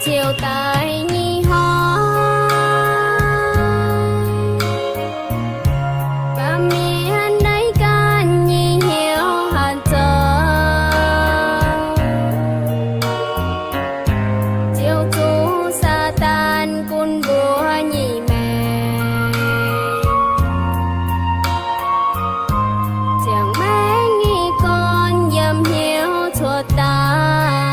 Ziouc daic nyei hnoi, baamh mienh naaiv ganh nyei hnyouv hatc zoux, ziouc zuqc Saadaan gunv mbuo nyei maengc, ziangh maengc nyei gorn yiem hnyouv cuotv daaih,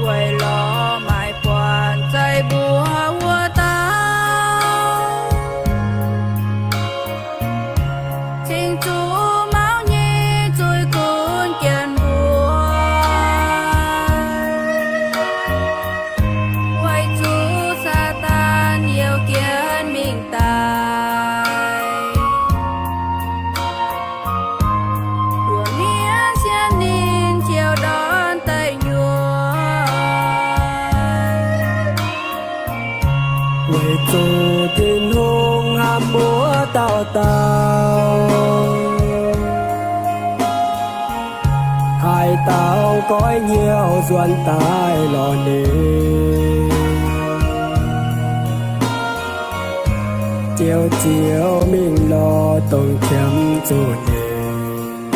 weic lorz maaiz buatc zeiv mbuo wuov dauh, cingx zuqc mauv nyei zuiz gunv jienv mbuo. Weic zuqc Saadaan youh jienv mingh daaih, mbuo mienh sienx ninh ziouc ndortv deic nyuoqc. Weic zuqc Tin-Hungh hnamv wuov dauh dauh, haaix dauh goiv hnyouv nzuonx daaih lorz ninh, ziouc ziouc mingh lorz dongh qiemx zuqc ninh,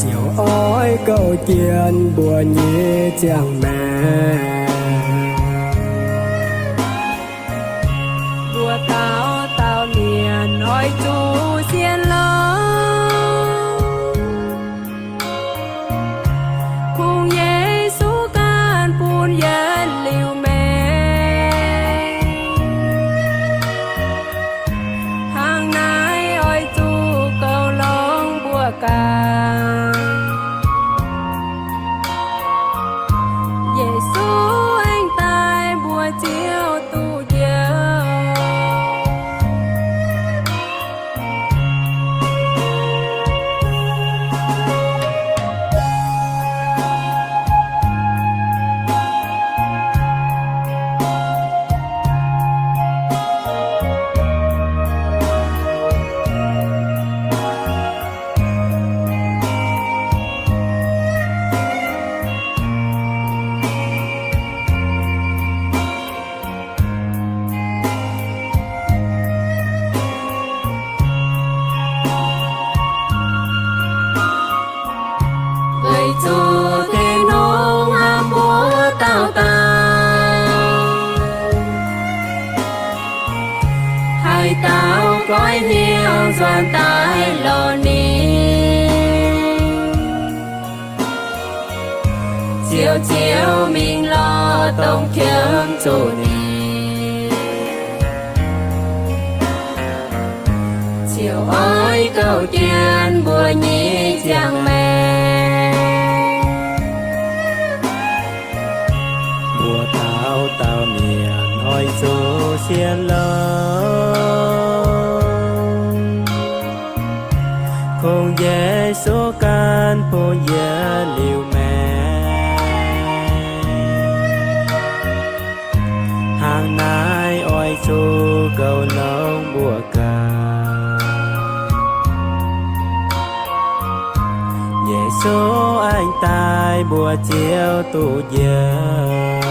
ziouc oix gouv jienv mbuo nyei ziangh maengc. Mbuo dauh dauh mienh oix zuqc sienx lorz, kungx Yesu ganh bun yietc liuz maengc. Hnangv naaiv oix zuqc goux longx mbuo ganh. Yesu aengx daaih mbuo ziouc duqv njoux. Weic zuqc Tin-Hungh hnamv mbuo dauh dauh, haaix dauh goiv hnyouv nzuonx daaih lorz ninh, ziouc ziouc mingh lorz dongh qiemx zuqc ninh, ziouc oix gouv jienv mbuo nyei ziangh maengc. Mbuo dauh dauh mienh oix zuqc sienx lorz, kungx Yesu ganh bun yietc liuz maengc. Hnangv naaiv oix zuqc goux longx mbuo ganh. Yesu aengx daaih mbuo ziouc duqv njoux.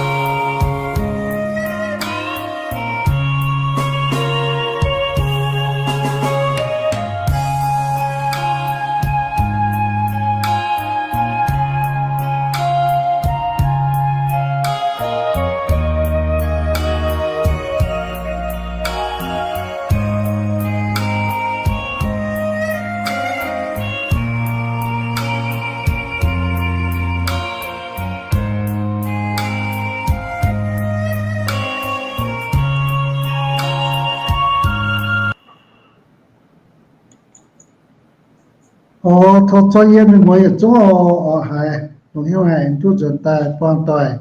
O, tov zorqv yie mienh muoz yietc zungv oc, oix haiz longc hnyouv haic duqv nzuonx daaih buangh doic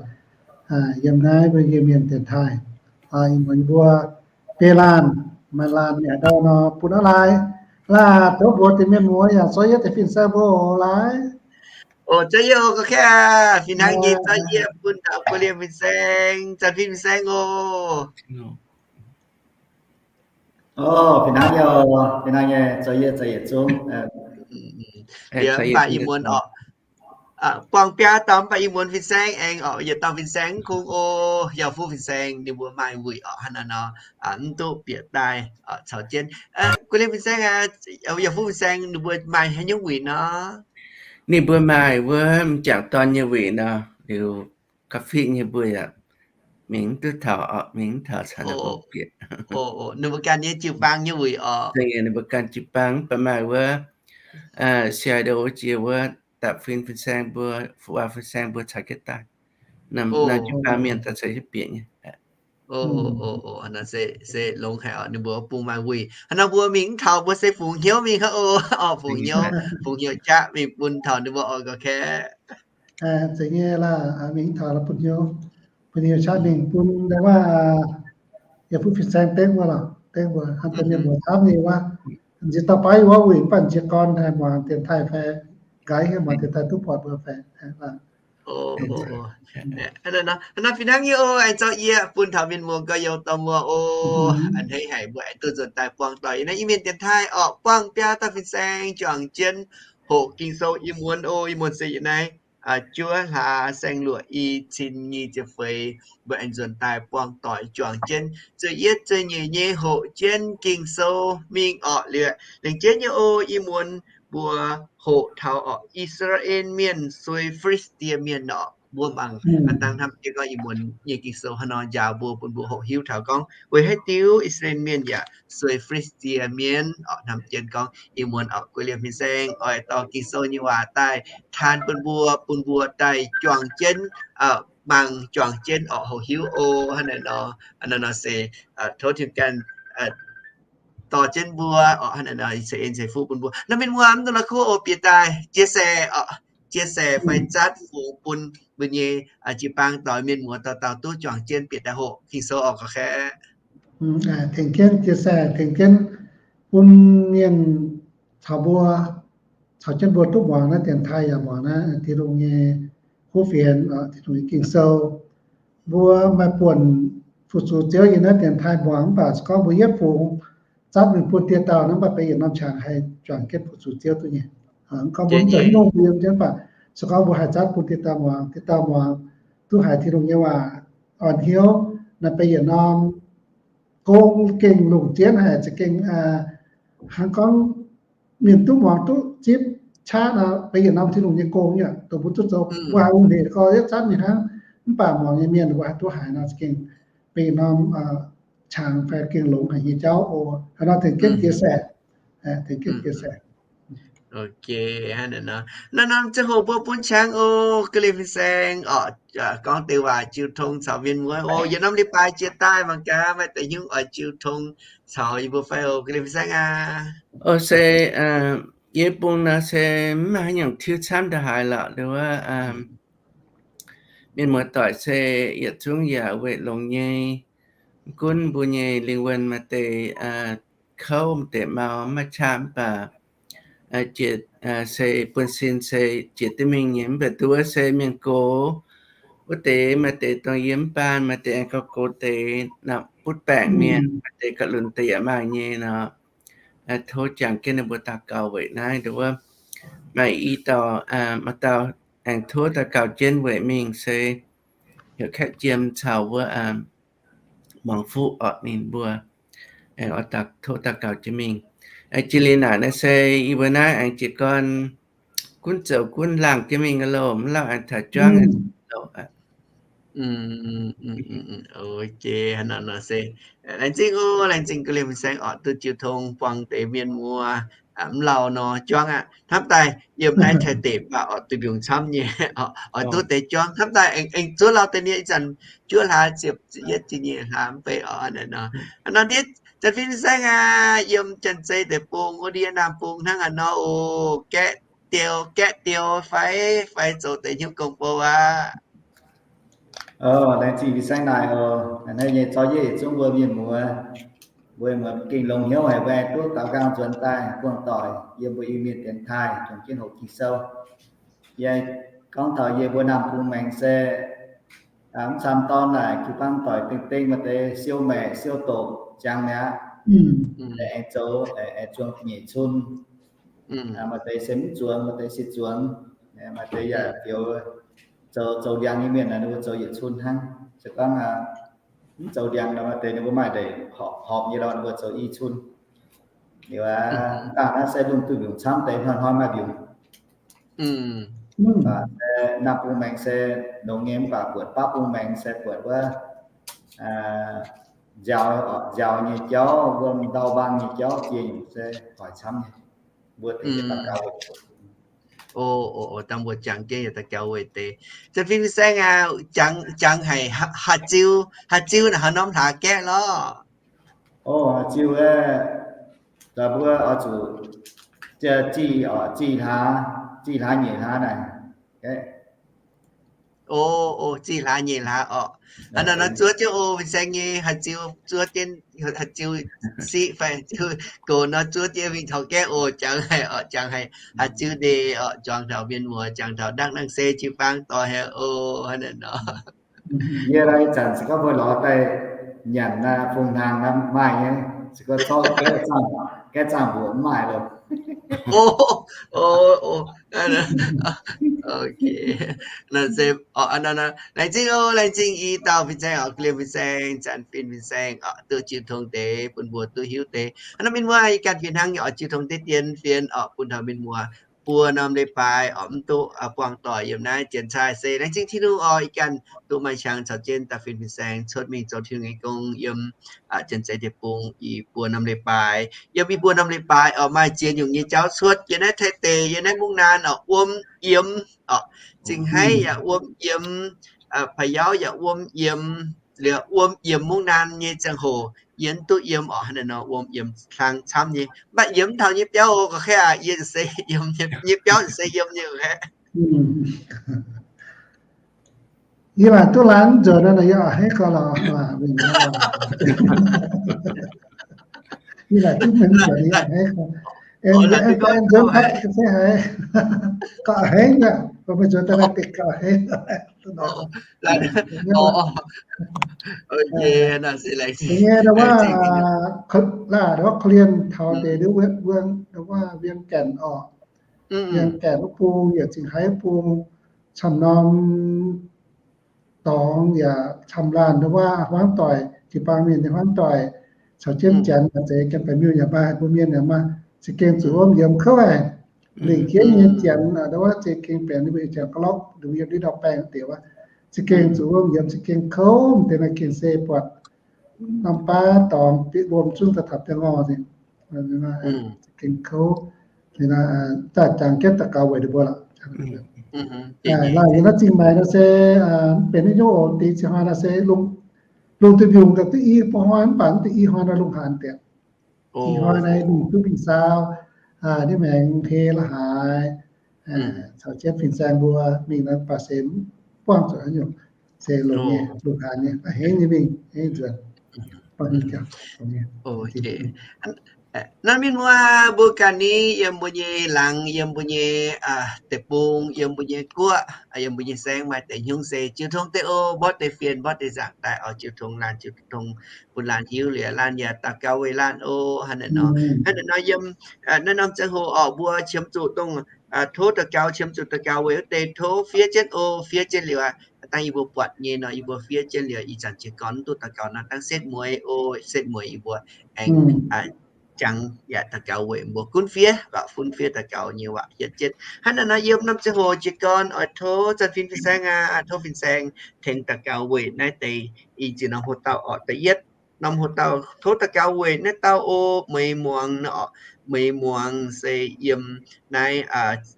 yiem naaiv mbuo Iu-Mienh dienx taaih. Ih muonz mbuo biei laanh, maaih laanh yaac ndau nor bun aqv lai. Laanh tov mbuox deix mienh muoz yaac zorqv yie deix fin-saeng mbuo oc lai. O, zorqv yie oc, ga'kv, fih hnangv nyei, zorqv yie bun taux mbuo liemh fin-saeng, zanc fin-saeng oc. O, fih hnangv nyei, fih hnangv nyei, zorqv yie, zorqv yietc zungv. Liuz mv baac ih muonz orqc, buangh biaa dauh mv baac ih muonz fin-saeng aengx orqc, yietc dauh fin-saeng mv kungx o, yaac fuqv fin-saeng ninh mbuo maaih wuic orqc, hnangv naaiv nor, mv duqv bieqc daaih caux jienv. Guv liemh fin-saeng aac, yaac fuqv fin-saeng ninh mbuo maaih haaix nyungc wuic nor? Ninh mbuo maaih wuov m'jangc dorn nyei wuic nor, liuz ga'fitv nyei mbuo yaac mingh mv duqv taux orqc, mingh mv taux caux ninh mbuo bieqc. Ninh mbuo ganh nyei jiu-baang nyei wuic orqc. Ninh mbuo ganh jiu-baang mv baac maaih wuov C I O jiex wuov da'fin fin-saeng mbuo, fu-waac fin-saeng mbuo caux jienv daaih. Naaiv jiu-baang mienh daaih caux jienv bieqc nyei. Se longx haic orqc, ninh mbuo bung maaih wuic. Hnangv nor mbuo mingh mv taux, mbuo se fungx hnyouv mingh hnangv oc. Orqc, fungx hnyouv, fungx hnyouv jaqv mingh bun taux ninh mbuo orqc ga'keh. Zeiz nyei laac, mingh mv taux la'bun hnyouv, bun hnyouv qaqv mingh bun daaih wuov, yaac bun fin-saeng dengv wuov lorqc, dengv wuov hnangv deix mienh muoz camv nyei wuov. Nziex dauh baav yie wuov wuic mv baac nziex gorn haih muangx dienx taaih fai nqaiv hietv muangx dienx taaih duqv buatc mbuo fai. Hnangv naaiv fih hnangv nyei oc, aengx zorqv yie bun taux mienh muoz gorx-youz dorh muoz oc. A'hneiv haic mbuo aengx duqv nzuonx daaih buangh doic yiem naaiv Iu-Mienh dienx taaih orqc, buangh biaa dauh fin-saeng juangc jienv hoqc Ging-Sou ih muonz oc. Ih muonz se yiem naaiv juov hlaax saeng-luoqc i cin nyic ziepc feix, mbuo aengx nzuonx daaih buangh doic juangc jienv zueih yietv zueih nyeic nyei hoqc jienv Ging-Sou mingh orqc. Liuz lengc jeiv nyei oc, ih muonz mbuo hoqc taux orqc, I^saa^laa^en Mienh suei Fi^li^saa^die Mienh orqc. Mbuo mangc dangh hnamv jienv gorngv ih muonz nyei Ging-Sou haaix nor njaaux mbuo, bun mbuo hoqc hiuv taux gorngv weic haaix diuc I^saa^laa^en Mienh yaac suei Fi^li^saa^die Mienh orqc. Hnamv jienv gorngv ih muonz orqc, guei liemh fin-saeng oix dorh Ging-Sou nyei waac daaih taan bun mbuo, bun mbuo daaih juangc jienv mangc, juangc jienv orqc, hoqc hiuv oc. Hnangv naaiv nor, hnangv naaiv nor se tov Tin-Hungh ganh dorh jienv mbuo orqc. Hnangv naaiv nor ceix en ceix fuqv bun mbuo. Naaiv mienh muoz mv dungx la'kuqv oc, bieqc daaih chia sẻ orqc, chia sẻ fai zatv fungx bun mbuo nyei jiu-baang doix mienh muoz dauh dauh duqv juangc jienv bieqc daaih hoqc Ging-Sou orqc, ga'keh. Tengx jienv chia sẻ, tengx jienv bun mienh caux mbuo, caux jienv mbuo duqv muangx naaiv dienx taaih yaac muangx naaiv Tin-Hungh nyei kuv fienx, Tin-Hungh nyei Ging-Sou. Mbuo maaih buonc fu-sux Ziouv yiem naaiv dienx taaih muangx, mv baac se gorngv mbuo yietv fungx zatv mingh bun dieh dauh nor, mv baac benx yietc norm qangx haih juangc jienv fu-sux Ziouv duqv nyei. Gorngv mbuo mv zoux haaix nyungc mbuo yiem jienv, mv baac se gorngv mbuo haih zatv bun dieh dauh muangx, dieh dauh muangx duqv haiz Tin-Hungh nyei waac, orn hnyouv, naaiv benx yietc norm gong gengh longc jienv haic, za'gengh hnangv gorngv mienh duqv muangx duqv zipv qaqv nor, benx yietc norm Tin-Hungh nyei gong yaac dongh mbuo duqv zoux. Mbuo haiz wuov hneic gorx yietv zatv mingh hnangv, mv baac muangx nyei mienh mbuo haih duqv haiz nor, za'gengh benx yietc norm qangx fai gengh longx haic nyei jauv oc. Hnangv nor tengx jienv chia sẻ, tengx jienv chia sẻ. Hnangv naaiv nor, ziangh hoc mbuo bun qangx oc, ga'lienh fin-saeng orqc, gorngv deix waac jiu tong caux mienh muoz oc. Yietc norm leiz-baaix jiex daaih mangc gaax maaih deix hnyouv oix jiu tong caux yie mbuo fai oc, ga'lienh fin-saeng aac. O se, yie bung nor se mv maaih haaix nyungc tiuv camv ndongc haaix lorqc, nduov mienh muoz doic se yietc zungv yaac weic longx nyei, gunv mbuo nyei lingh wuonh maaih deix kouv, maaih deix mau, mv maaih qaqv, mv baac jiex se buonv-sin se jiex duqv mingh nyei, mv baac nduov se mienh gox wuov deix, maaih deix dongh yie mv baan, maaih deix aengx gauh gox deix, butv baengc mienh, maaih deix gauh lunx deix yaac maaih nyei nor. Tov jangx jienv ninh mbuo daux gaux weic naaiv, nduov maaih i dauh, maaih dauh aengx tov daux gaux jienv weic mingh se heuc Kaeqv Jiem caux wuov Muangx Fuqv orqc, ninh mbuo aengx oix tov daux gaux jienv mingh. Aengx jiex liuz naaic naaiv se yie mbuo naaiv aengx jiez gorn gunv zoux gunv laangh jienv mingh loh, mv lauh aengx taux juangv loh. Ok, hnangv naaiv nor se laengz zingh oc, laengz zingh ga'lienh fin-saeng orqc, duqv jiu tong buangh deix mienh muoz mv lauh nor juangv aqv. Hnamv daaih yiem naaiv Taiv deic mv baac oix duqv mbiungc camv nyei, oix duqv deix juangv. Hnamv daaih aengx zuov lauh deix nie, ih zanc juov hlaax ziepc yietv ziepc nyeic hlaax mv bei orqc. Hnangv nor, hnangv nor ndiev Janx-Fin fin-saeng aac, yiem Janx-Zei deic-bung wuov ndiev Naamh Bung hnangv haaix nor oc, gaeqv diou, gaeqv diou fai, fai zoux deix hnyouv gong bou aqv. Laengz zingh fin-saeng naaic oc. Naaiv nyei zorqv yietv yietc zungv mbuo mienh muoz, mbuo muoz gengh longx hnyouv haic, mbuo duqv daux nqaang nzuonx daaih buangh doic yiem mbuo Iu-Mienh dienx taaih, juangc jienv hoqc Ging-Sou. Yie gorngv taux yie mbuo Naamh Bung maengx se mv camv dorn naaic jiu-baang doic dingh dingh maaih deix siou maeqc siou doqc jangx mi'aqv. Aengx zoux, aengx zuangx nyeic cun. Maaih deix se mv zuangx, maaih deix se zuangx. Maaih deix yaac bioux zoux, zoux ndiangx nyei mienh naaic ninh mbuo zoux yietc cun hnangv. Se gorngv mv zoux ndiangx nor, maaih deix ninh mbuo maaih deix horpc, horpc nyei lorh ninh mbuo zoux i cun. Liuz aqv, mv baac naaiv se lungh duih mbiungc camv deix hnoi-hnoi maaih mbiungc. Mv baac se naamh bung maengx se longx nyei, mv baac buatc baav bung maengx se buatc wuov nziaaux, nziaaux nyei jauv, wuom ndau mbaang nyei jauv jiex nyungc se hoic camv nyei. Mbuo deix daux gaux weic. O, o, dangh mbuo jangx jienv yietc daux gaux weic deix. Zanc-fin fin-saeng aac, jangx, jangx haic, haaix ziu, haaix ziu naaic haaix norm hlaax gaeqv lorqc? O, haaix ziu aeqv, daaih mbuo oix zuqc ziqc, ziqc hlaax, ziqc hlaax nyeic hlaax naaic. O, o, ziqc hlaax nyeic hlaax orqc. Aa, naaiv nor zuov jienv o, fin-saeng nyei haaix ziu zuov jienv, haaix ziu siqv fai haaix ziu gox nor zuov jienv mingh taux gaeqv o, jangx haic orqc, jangx haic, haaix ziu ndeic orqc, juangc taux mienh muoz, jangx taux ndangv nangh se jiu-baang doic haic o, hnangv naaiv nor. Yie lai zanc se gorngv mbuo lorz daaih nyanc naaiv fungx hnaangx naaiv maaih nyei, se gorngv zorqv gaeqv zaangh, gaeqv zaangh mbuoqc mv maaih loh. O, o, o, laengz zingh o, laengz zingh i dauh fin-saeng orqc, liemh fin-saeng, zanc-fin fin-saeng orqc, duqv jiu tong deix bun mbuo duqv hiuv deix. Hnangv naaiv mienh muoz, ih ganh fih hnangv nyei orqc, jiu tong deix dien fienx orqc, bun taux mienh muoz buo norm leiz-baaix orqc, mv duqv buangh doic yiem naaiv janx-caaiv se laengz zingh Tin-Hungh orqc, ih ganh duqv maaih qangx caux jienv da'fin fin-saeng cuotv mingh zoux Tin-Hungh nyei gong yiem janx-zeiv deic-bung i buo norm leiz-baaix. Yiem i buo norm leiz-baaix orqc, maaih ziex nyungc nyei jauv cuotv yiem naaiv Taiv deic, yiem naaiv Mungv Naan orqc, wuom yiem orqc, Zingh Haiv yaac wuom yiem, Pa'yauv yaac wuom yiem, liuz wuom yiem Mungv Naan nyei ziangh hoc yie mv duqv yiem orqc, hnangv naaiv nor wuom yiem hlang camv nyei. Mv baac yiem mv taux nyei biauv o, gorngv-kaeqv aac, yie se yiem nyei biauv se yiem nyei. Yie mangc duqv laanh nzuonx nor, yie a'hneiv gau lorqc. Yie laaic duqv mengh nzuonx, yie a'hneiv gau. Aengx nzuonx se haiz gauh a'hneiv aqv, meih nzuonx daaih naaiv deix gauh a'hneiv. Nyei ndau wuov, laaix ndau wuov Ko^lien taux deix ndau wuov, ndau wuov Wienh Gaenc orqc. Wienh Gaenc wuov bung yaac Zingh Haiv wuov bung, camv norm dorngx yaac camv laanh ndau wuov hmuangv doic, jiu-baang mienh nyei hmuangv doic, caux jienv janx yaac zeiz, janx-baeqc miuh yaac maaih, mbuo mienh yaac maaih, za'gengh zuqc wuom yiemx kouv haic. Lingc jiex nyei janx ndau wuov za'gengh benx ninh mbuo nyei janx-ga'lorqv, ninh mbuo yiem ndiev ndau baengh deix wuov, za'gengh zuqc wuom yiemx, za'gengh kouv, deix naaiv gengh se buatc norm baav dorngx bieqc wuom zungv daaih taux deix ngorh nzengc. Za'gengh kouv. Daaih jangx jienv daux gaux weic ninh mbuo lorqc. Laanh yiem naaiv Zingh Maix nor se mv benx naaiv nyungc oc. Deix zinh hnoi nor se lungh duih mbiungc daaih duqv i bung hnoi, mv baac mv deix i hnoi nor lungh haanz deix. I hnoi naaiv mingh duqv mingh saau, ninh maengx hei la'haaix, caux jienv fin-saeng mbuo mingh nor baac se mv buangh zuqc haaix nyungc, se longx nyei, lungh haanz nyei, a'hneiv nyei mingh, a'hneiv nzuonx. Naaiv mienh muoz mbuo ganh ni yiem mbuo nyei laangz, yiem mbuo nyei deic-bung, yiem mbuo nyei guoqv, yiem mbuo nyei saengv maaih deix hnyungv se jiu tong deix oc, mborqv deix fienx, mborqv deix nzaangc daaih oix jiu tong laanh, jiu tong bun laanh hiuv liuz laanh yaac daux gaux weic laanh oc. Hnangv naaiv nor, hnangv naaiv nor yiem naaiv norm ziangh hoc orqc, mbuo qiemx zuqc dongh tov daux gaux, qiemx zuqc daux gaux weic wuov deix tov fiev jienv oc. Fiev jienv liuz aqv, dangh yie mbuo buatc nyei nor yie mbuo fiev jienv liuz, ih zanc jiez gorn mv duqv daux gaux nor dangh setv mueiz oc, setv mueiz yie mbuo aengx jangx yaac daux gaux weic mbuo gunv fiev, gunv fiev daux gaux nyei waac hietv jienv. Hnangv naaiv nor yiem norm ziangh hoc jiez gorn oix tov zanc fin fin-saeng aqv, tov fin-saeng tengx daux gaux weic naaiv deix i ziex norm hoc-dauh orqc. Da'yietv norm hoc-dauh tov daux gaux weic naaiv dauh o, Meix Muangz nor orqc. Meix Muangz se yiem naaiv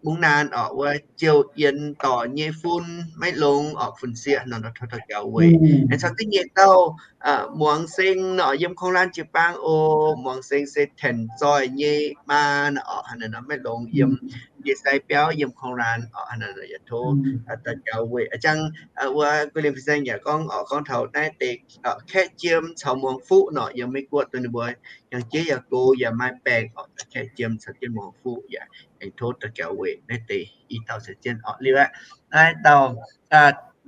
Mungv Naan orqc, wuov jouh yien dorc nyei fun maiv longx orqc, fun sieqv nor, tov daux gaux weic. Aengx caux da'nyeic dauh Muangz Seng nor, yiem Kong Laanh jiu-baang oc. Muangz Seng se Tengx Zoih nyei maa nor orqc, hnangv naaiv nor maiv longx, yiem ndie-sai biauv, yiem Kong Laanh orqc, hnangv naaiv nor yaac tov daux gaux weic. A'jang wuov guei liemh fin-saeng yaac gorngv orqc, gorngv taux naaiv deix Kaeqv Jiem caux Muangz Fuqv nor, yiem Meiv Guoqv dongh ninh mbuo yangh jiex yaac gox yaac maaih baengc orqc, Kaeqv Jiem caux jienv Muangz Fuqv yaac aengx tov daux gaux weic naaiv deix i dauh caux jienv orqc. Liuz aqv, naaiv dauh,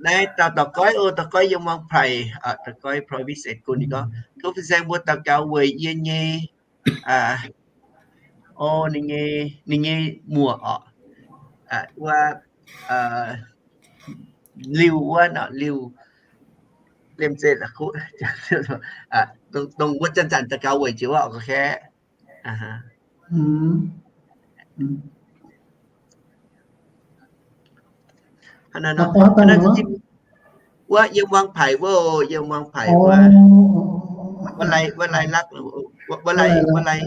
naaiv dauh dorh goiv oc, dorh goiv yiem Muangz Praiv, dorh goiv Province Saigon, ninh gorngv, tov fin-saeng mbuo daux gaux weic yie nyei O, ninh nyei, ninh nyei muoc orqc, wuov, liuh wuov nor, liuh, liemh zeih, dongh wuov zanc-zanc daux gaux weic jiex wuov orqc, kaeqv. Wuov yiem Wang Paic wuov, yiem Wang Paic wuov, wuov lai, wuov lai lakv, wuov lai, wuov lai,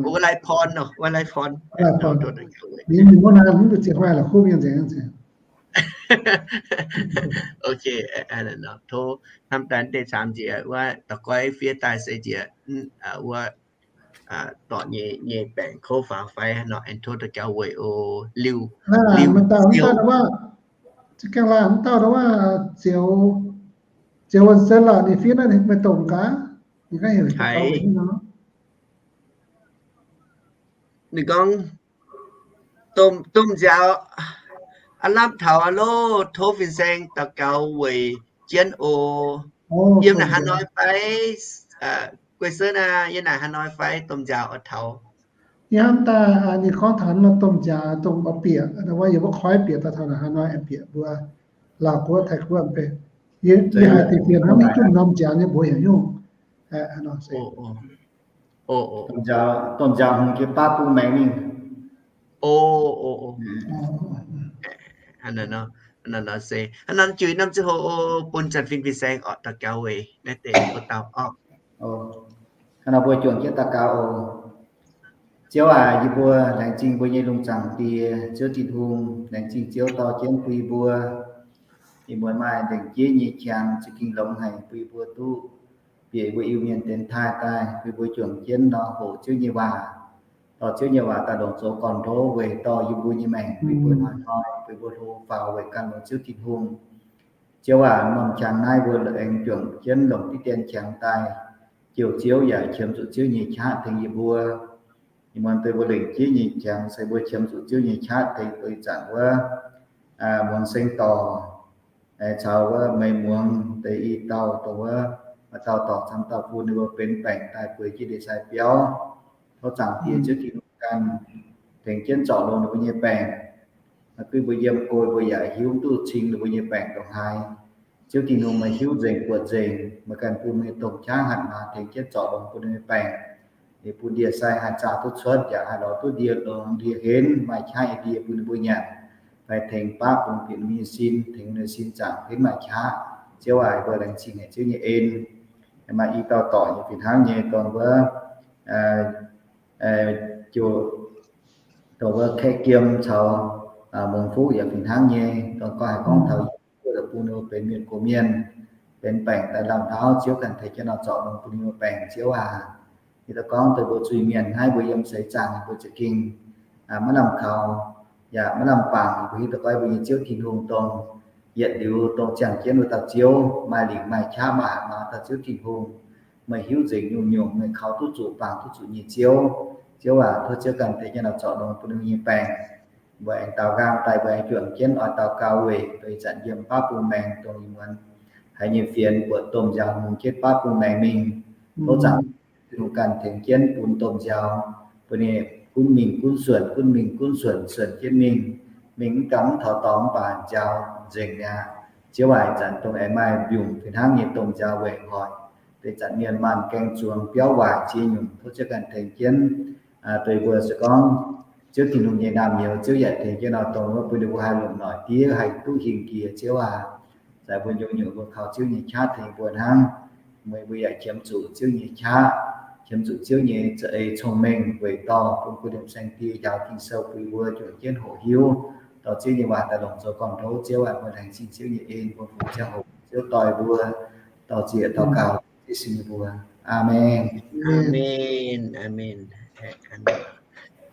wuov lai porn, wuov lai porn. Tov hnamv daaih deix camv njiec wuov, daux goiv fiev daaih se njiec wuov, dorh nyei, nyei baengc kouv faaux fai nor, aengx tov daux gaux weic oc. Liuh, liuh, mv dauh, mv dauh, ziex wuonh se lorqc, ninh fiev naaiv meih dongh gaax, ninh gorngv heuc daux gaux weic ninh nor. Ninh gorngv, domh, domh nziaaux aav lamh taux aqv loh, tov fin-saeng daux gaux weic jienv oc. Yiem naaic Hanoi fai, Guei Sou naaic, yiem naaic Hanoi fai domh nziaaux oix taux? Yiem daaih ninh gorngv taux nor domh nziaaux dongh mbuo bieqc, wuov yiem wuov koiv bieqc daaih taux naaic Hanoi bieqc mbuo Laauv guoqv, Taiv guoqv beiv. Yie haiz deix fienx hnangv mv duqv norm nziaaux nyei mbuox yaac nyungc. Domh nziaaux hungx jienv baav bung maengx mingh. O, o, o. Hnangv naaiv juix norm ziangh hoc bun Janx-Fin fin-saeng oix daux gaux weic naaiv deix wuov dauh orqc. Hnangv nor mbuo juangc jienv daux gaux oc. Ziouv aac, yie mbuo laengz zingh mbuo nyei lungh zaangc Die, Ziouv Tin-Hungh. Laengz zingh Ziouv dorh jienv bun yie mbuo ih muonz maaih lengc jeiv nyei qangx za'gengh longx haic bun yie mbuo duqv bieqc mbuo Iu-Mienh dienx taaih daaih, bun yie mbuo juangc jienv nor hoqc Ziouv nyei waac, dorh Ziouv nyei waac daaih longc zoux gorn-ndoqv weic dorh yie mbuo nyei maengc, bun yie mbuo hnoi-hnoi bun yie mbuo hlo faaux weic gan longx Ziouv Tin-Hungh. Ziouv aac, norm qangx naaiv mbuo aengx juangc jienv longc diqv dien qangx daaih jouh Ziouv yaac qiemx zuqc Ziouv nyei qaqv tengx yie mbuo. Ih muonz deix mbuo lengc jeiv nyei qangx se mbuo qiemx zuqc Ziouv nyei qaqv tengx, dongh ih zanc wuov muangx seng dorngc caux wuov meih muangx deix i dauh dongh wuov, maaih dauh dorngc camv dauh bun ninh mbuo benx baengc daaih bueix jienv ndie-sai biauv. Tov Zaangc Diex Ziouv Tin-Hungh ganh tengx jienv zorc longx ninh mbuo nyei baengc. Maiv gunv mbuo yiem go mbuo yaac hiuv duqv cing ninh mbuo nyei baengc ndongc haaix. Ziouv Tin-Hungh meih hiuv nzengc buatc nzengc, meih ganh bun meih nyei domh qaqv hatc maaz tengx jienv zorc longx bun ninh nyei baengc. Ninh bun ndie-sai haih zaah duqv cuotv yaac haih lorz duqv ndie longx, ndie henv, maaih qaqv nyei ndie bun ninh mbuo nyanc, fai tengx baqv bun bieqc ninh nyei sin, tengx ninh sin zaangc henv maaih qaqv. Ziouv aac, mbuo laengz zingh haic Ziouv nyei en. Maaih i dauh dorngc nyei fih hnangv nyei dongh wuov, dongh wuov Kaeqv Giem caux Muangx Fuqv yaac fih hnangv nyei, dongh gorngv haiz gorngv taux yie mbuo bun ninh mbuo benx mienh gox mienh, benx baengc daaih lamh ndaauv, Ziouv ganh tengx jienv nor zorc longx bun ninh mbuo baengc, Ziouv aac. Yie daaih gorngv dongh mbuo zuiz-mienh naaiv mbuo yiem seix zaangc mbuo za'gengh maiv lamh kaux, yaac maiv lamh bangc. Mbuo hiuv duqv gorngv mbuo nyei Ziouv Tin-Hungh dongh yietc liuz dongh ziangh jienv wuov dauh Ziouv, maaih lingc maaih qaqv maaih hatc maaz dauh Ziouv Tin-Hungh. Meih hiuv nzengc nyungc-nyungc, meih kaux duqv zuqc bangc duqv zuqc nyei Ziouv. Ziouv aac, tov Ziouv ganh tengx jienv nor zorc longx bun ninh mbuo nyei baengc. Mbuo aengx daaux nqaang daaih mbuo aengx juangc jienv oix daux gaux weic deix zanc yiem baav bung maengx dongh ih muonz haiz nyei fienx buatc domh nziaaux hungx jienv baav bung maengx mingh. Tov Zaangc Diex Tin-Hungh ganh tengx jienv bun domh nziaaux, bun ninh gunv mingh gunv suonc, gunv mingh gunv suonc, suonc jienv mingh. Mingh mv gamh mv taux dorngx mv baac nziaaux nzengc mi'aqv. Ziouv aac, ih zanc dongh aengx maaih mbiungc fih hnangv nyei domh nziaaux weic hoic deix zanc mienh maanh gaeng zuangx biauv waaic ziex nyungc, tov Ziouv ganh tengx jienv. Deix mbuo se gorngv Ziouv Tin-Hungh nyei naamh nyouz, Ziouv yaac tengx jienv nor dongh wuov bun ninh mbuo haih longc noic diev haih duqv hingh jiex, Ziouv aac. Zaaix mbuo nyungc-nyungc mbuo kaux Ziouv nyei qaqv tengx mbuo hnangv. Meih mbuo yaac qiemx zuqc Ziouv nyei qaqv, qiemx zuqc Ziouv nyei za'eix cong-mengh weic dorh bun kuv liemh saeng-die njaaux Ging-Sou bun mbuo juangc jienv hoqc hiuv, dorh Ziouv nyei waac daaih longc zoux gorn-ndoqv. Ziouv aac, mbuo laengz zingh Ziouv nyei en, mbuo fungx ziangh hoc Ziouv dorh mbuo, dorh zieqc daux gaux Yesu nyei mbuox. Aamen. Aamen. Aamen.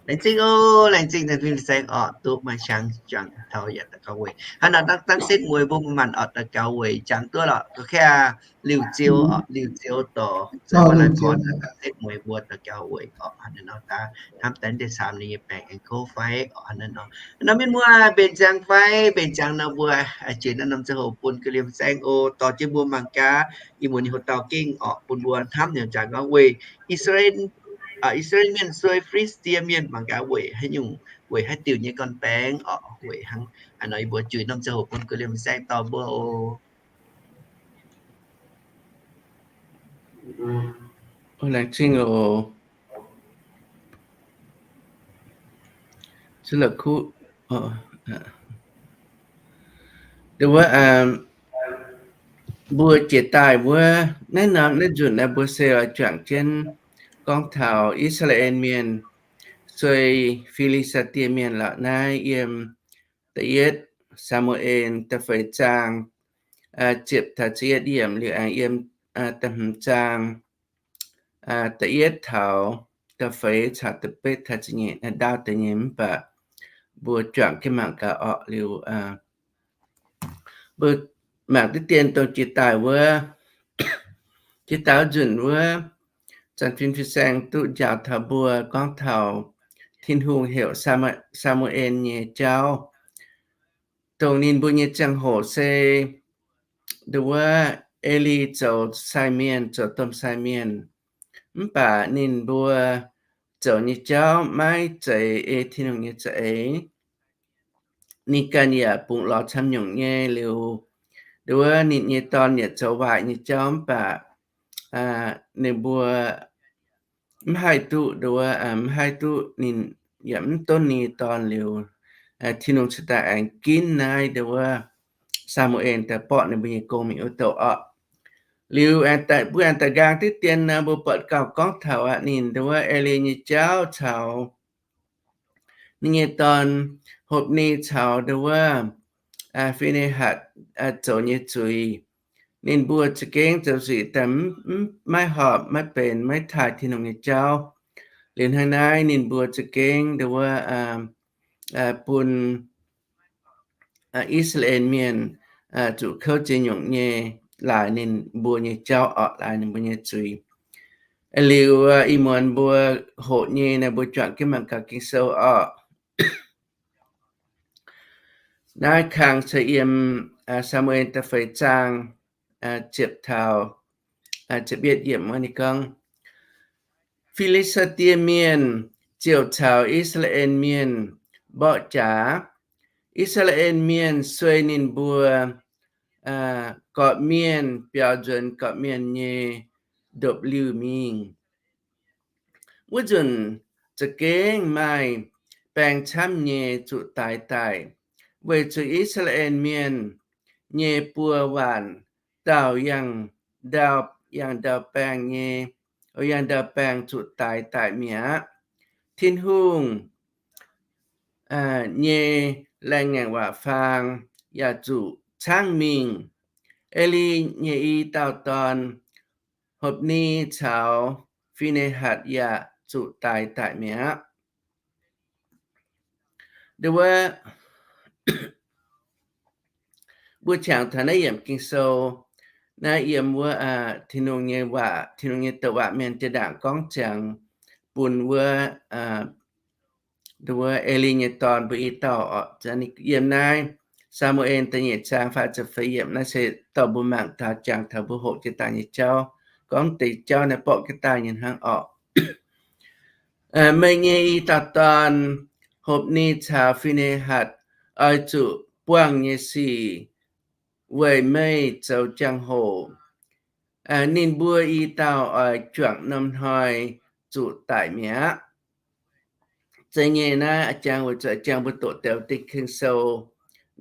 Laengz zingh oc, laengz zingh Janx-Fin Fin-Saeng orqc, duqv maaih qangx juangc taux yaac daux gaux weic. Hnangv naaic dangh, dangh setv mueiz mbuo manc-manc orqc daux gaux weic jangx duqv lorqc. Ga'kaav liuc ziouc orqc, liuc ziouc dorh za'gengh laanh gorn dangh setv mueiz mbuo daux gaux weic orqc. Hnangv naaiv nor daaih hnamv daaih deix saamx ninh nyei baengc aengx kouv fai orqc. Hnangv naaiv nor, nor mienh muoz mbenc ziangx fai mbenc ziangx nor mbuo jiex naaiv norm ziangh hoc bun ga'liemh saeng oc, dorh jienv mbuo mangc gaax ih muonz nyei hoc-dauh gengh orqc bun mbuo hnamv nyei jangx gorngv weic I^saa^laa^en, I^saa^laa^en Mienh suei Fi^li^saa^tie Mienh mangc gaax weic haaix nyungc, weic haaix diuc nyei gorn-baengx orqc. Weic hnangv naaiv nor yie mbuo juix norm ziangh hoc bun ga'liemh saeng dorh mbuo oc. Laengz zingh oc. Wuov, mbuo jiex daaih wuov naaiv norm naaiv nzunc naaiv mbuo se oix juangc jienv gorngv taux I^saa^laa^en Mienh suei Fi^li^saa^tie Mienh lorqc. Naaiv yiem da'yietv Saa^mu^en da'feix zaang ziepc taux ziepc yietv yiemc liuz aengx yiem da'hmz zaang da'yietv taux da'feix caux da'betv taux ziepc nyeic naaiv ndaauv deix nyei. Mv baac mbuo juangc jienv mangc gaax orqc. Liuz mbuo mangc diqv dien dongh jiex daaih wuov, jiex daaih nzunc wuov, Janx-Fin Fin-Saeng duqv njaaux taux mbuo gorngv taux Tin-Hungh heuc Saa^mu^en nyei jauv. Dongh ninh mbuo nyei ziangh hoc se nduov wuov, E^li zoux sai mienh, zoux domh sai mienh. Mv baac ninh mbuo zoux nyei jauv maiv zeiz ei Tin-Hungh nyei za'eix. Ninh ganh yaac bungx lorz camv nyungc nyei. Liuz nduov wuov, ninh nyei dorn yaac zoux waaic nyei jauv mv baac ninh mbuo mv haih duqv nduov wuov, mv haih duqv, ninh yaac mv donv ninh nyei dorn. Liuz Tin-Hungh cingx daaih aengx ginv naaiv nduov wuov, Saa^mu^en daaih borqv ninh mbuo nyei gong mingh wuov douh orqc. Liuz mbuo aengx daaih nqaang diqv dien nor, mbuo buatc gauh gorngv taux aqv, ninh nduov wuov, E^li nyei jauv caux ninh nyei dorn, Hopv^ni caux nduov wuov, Fi^ne^hatc zoux nyei zuiz. Ninh mbuo za'gengh zoux zuiz daaih maiv horpc, maiv benx, maiv taaih Tin-Hungh nyei jauv. Liuz hnangv naaiv ninh mbuo za'gengh nduov wuov, bun I^saa^laa^en Mienh zuqc kouv ziex nyungc nyei laaix ninh mbuo nyei jauv orqc, laaix ninh mbuo nyei zuiz. Liuz ih muonz mbuo hoqc nyei naaiv, mbuo juangc jienv mangc gaax Ging-Sou orqc. Naaiv kang se yiem Saa^mu^en da'feix zaang ziepc taux ziepc yietv yiemc wuov ninh gorngv, Fi^li^saa^die Mienh ziouc caux I^saa^laa^en Mienh mborqv jaax. I^saa^laa^en Mienh suei ninh mbuo gorqv-mienh biaux nzuonx gorqv-mienh nyei ndopv-liuh mingh. Wuov nzunc za'gengh maaih baeng camv nyei zuqc daix daaih, weic zuqc I^saa^laa^en Mienh nyei buo waanc dauh yangh ndau, yangh ndau baeng nyei, yangh ndau baeng zuqc daix daaih mi'aqv. Tin-Hungh nyei laengz ngaengc waac faang yaac zuqc caangv mingh. E^li nyei i dauh dorn, Hopv^ni caux Fi^ne^hatc yaac zuqc daix daaih mi'aqv. Nduov wuov, mbuo qangx taux naaiv yiemc Ging-Sou, naaiv yiem wuov Tin-Hungh nyei waac, Tin-Hungh nyei douc waac mienh jaa-ndaangc gorngv ziangx bun wuov, nduov wuov, E^li nyei dorn mbuo i dauh orqc. Yiem naaiv Saa^mu^en da'nyeic zaang faah ziepc feix yiemc naaiv se dorh mbuo mangc taux, jangx taux mbuo hoqc jiex daaih nyei jauv, gorngv deix jauv naaiv borqv jienv daaih nyei hnangv orqc. Meih nyei i dauh dorn, Hopv^ni caux Fi^ne^hatc, oix zuqc buangh nyei sic weic meih zoux jangx-hoc. Ninh mbuo i dauh oix juangc norm hnoi zuqc daic mi'aqv. Zeiz nyei naaiv, jangx weic zuqc jangx mbuo doqc deix Ging-Sou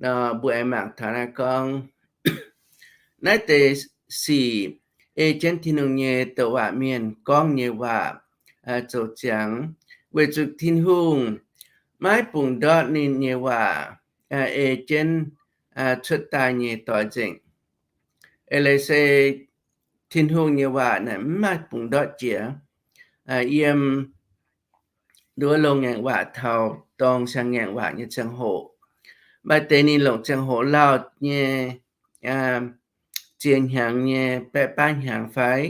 nor, mbuo aengx mangc taux naaiv gorngv, naaiv deix sic ei jienv Tin-Hungh nyei douc waac mienh gorngv nyei waac zoux ziangx, weic zuqc Tin-Hungh maiv bungx ndortv ninh nyei waac ei jienv cuotv daaih nyei doix nzengc. Eix leiz se Tin-Hungh nyei waac naaic mv maaih bungx ndortv jiex. Yiem nduov longc ngaengc waac taux dorng siang ngaengc waac nyei ziangh hoc. Maaih deix ninh longc ziangh hoc lauh nyei, ziex hnyangx nyei, baeqv baav hnyangx fai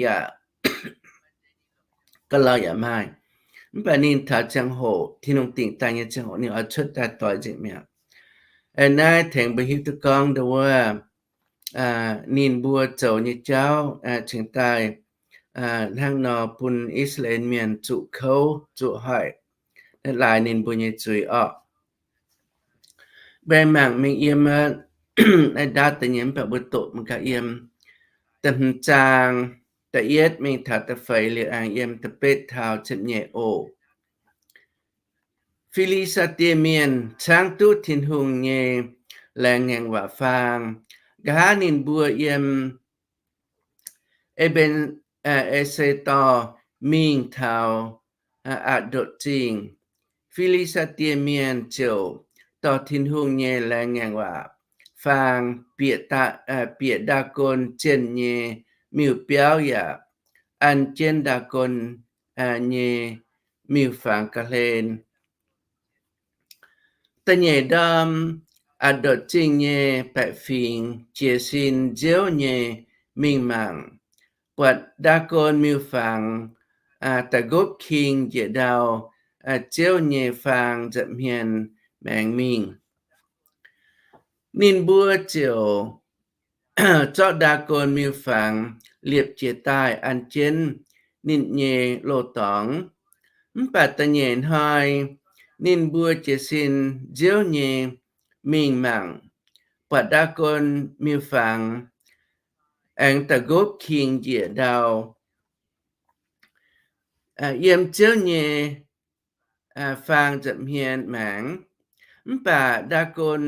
yaac ga'lauh yaac maaih. Mv baac ninh taux ziangh hoc, Tin-Hungh dingc daaih nyei ziangh hoc, ninh oix cuotv daaih doix nzengc mi'aqv. Naaiv tengx mbuo hiuv duqv gorngv ndo wuov, ninh mbuo zoux nyei jauv cingx daaih hnangv nor bun I^saa^laa^en Mienh zuqc kouv zuqc hoic, laaix ninh mbuo nyei zuiz orqc. Mbuo mangc mingh yiem, naaiv ndaauv da'nyeic mv baac mbuo doqc mangc gaax yiem da'hmz zaang da'yietv mingh taux da'feix liuz aengx yiem da'betv taux ziepc nyeic oc. Fi^li^saa^die Mienh caangv duqv Tin-Hungh nyei laengz ngaengc waac faang. Nqa'haav ninh mbuo yiem E^mben, E^se^dorh mingh taux Aa^ndotc Zingh, Fi^li^saa^die Mienh ziouc dorh Tin-Hungh nyei laengz ngaengc waac faang, bieqc Ndaa^, bieqc Ndaa^gon zienh nyei miuc-biauv yaac an jienv Ndaa^gon nyei miuc-fangx ga'hlen. Da'nyeic ndorm, Aa^ndotc Zingh nyei baeqc fingx jiez sin nziouv nyei mingh mangc, buatc Ndaa^gon miuc-fangx da'nqopv king njiec ndau, ziouv nyei faang nza'hmien maengx mingh. Ninh mbuo ziouc zorqv Ndaa^gon miuc-fangx liepc jiez daaih an jienv ninh nyei loz-dorngx. Mv baac da'nyeic hnoi ninh mbuo jiez sin nziouv nyei mingh mangc, buatc Ndaa^gon miuc-fangx aengx da'nqopv king njiec ndau, yiem ziouv nyei faang nza'hmien maengx. Mv baac Ndaa^gon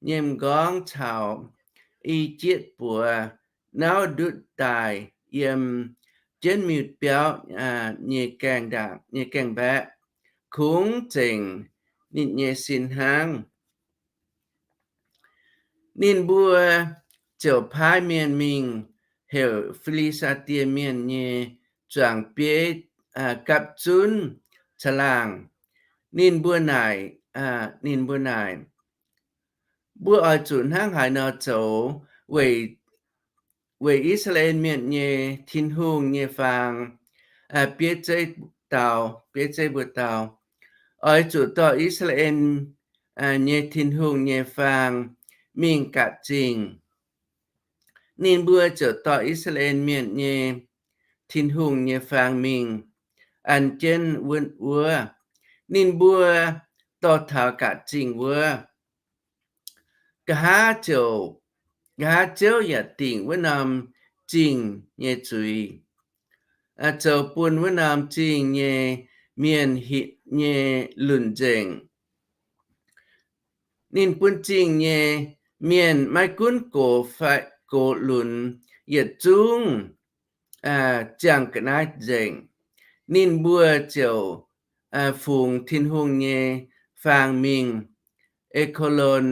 nyei m'nqorngv caux i jieqv buoz nauv ndutv daaih yiem jienv miuc-biauv nyei gaengh ndaangc, nyei gaengh mbaeqv, kungx zengc ninh nyei sin hnangv. Ninh mbuo ziouc paaiv mienh mingh heuc Fi^li^saa^die Mienh nyei zuangx bieiv gapv zunv caangh laangh. Ninh mbuo naaic, ninh mbuo naaic, Mbuo oix zuqc hnangv haaix nor zoux weic, weic I^saa^laa^en Mienh nyei Tin-Hungh nyei faang bieiv zeiv dau, bieiv zeiv mbuo dau? Oix zuqc dorh I^saa^laa^en nyei Tin-Hungh nyei faang mingh gaatc zingh. Ninh mbuo ziouc dorh I^saa^laa^en Mienh nyei Tin-Hungh nyei faang mingh an jienv wuov, wuov. Ninh mbuo dorh taux gaatc zingh wuov, nqa'haav ziouc, nqa'haav Ziouv yaac dingc wuov norm zingh nyei zuiz, zoux bun wuov norm zingh nyei mienh hitv nyei lunc nzengc. Ninh bun zingh nyei mienh maiv gunv gox fai gox lunx yietc zungv ziangh ga'naaiv nzengc. Ninh mbuo ziouc fungx Tin-Hungh nyei faang mingh E^ko^lon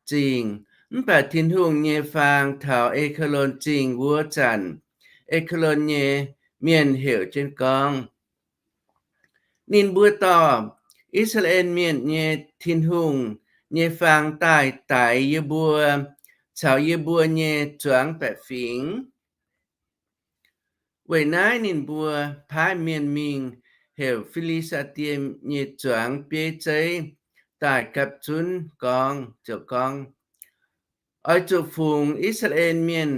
Zingh. Mv baac Tin-Hungh nyei faang taux E^ko^lon Zingh wuov zanc, E^ko^lon nyei mienh heuc jienv gorngv, Ninh mbuo dorh I^saa^laa^en Mienh nyei Tin-Hungh nyei faang daaih daix yie mbuo caux yie mbuo nyei zuangx baeqc fingx. Weic naaiv ninh mbuo paaiv mienh mingh heuc Fi^li^saa^die nyei zuangx bieiv zeiv daaih gapv zunv gorngv, ziouc gorngv, Oix zuqc fungx I^saa^laa^en Mienh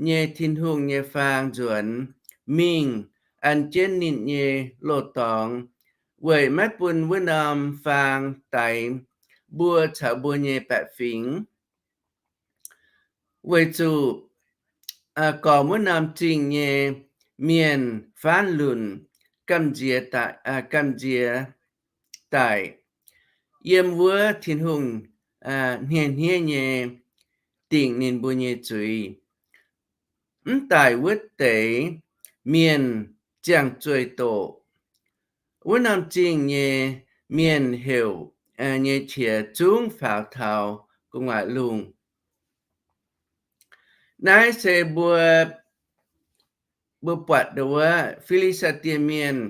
nyei Tin-Hungh nyei faang nzuonx mingh an jienv ninh nyei loz-dorngx, weic maiv bun wuov norm faang daix mbuo caux mbuo nyei baeqc fingx. Weic zuqc gormx wuov norm zingh nyei mienh faanv lunc gamh nziex, gamh nziex daic, yiem wuov Tin-Hungh hniev-hniev nyei dingc ninh mbuo nyei zuiz. Mv daic wuov deix mienh ziangh zueih doqc. Wuov norm zingh nyei mienh heuc nyei qiex zungv faaux taux gu'nguaaic lungh. Naaiv se mbuo, mbuo buatc ndo wuov Fi^li^saa^die Mienh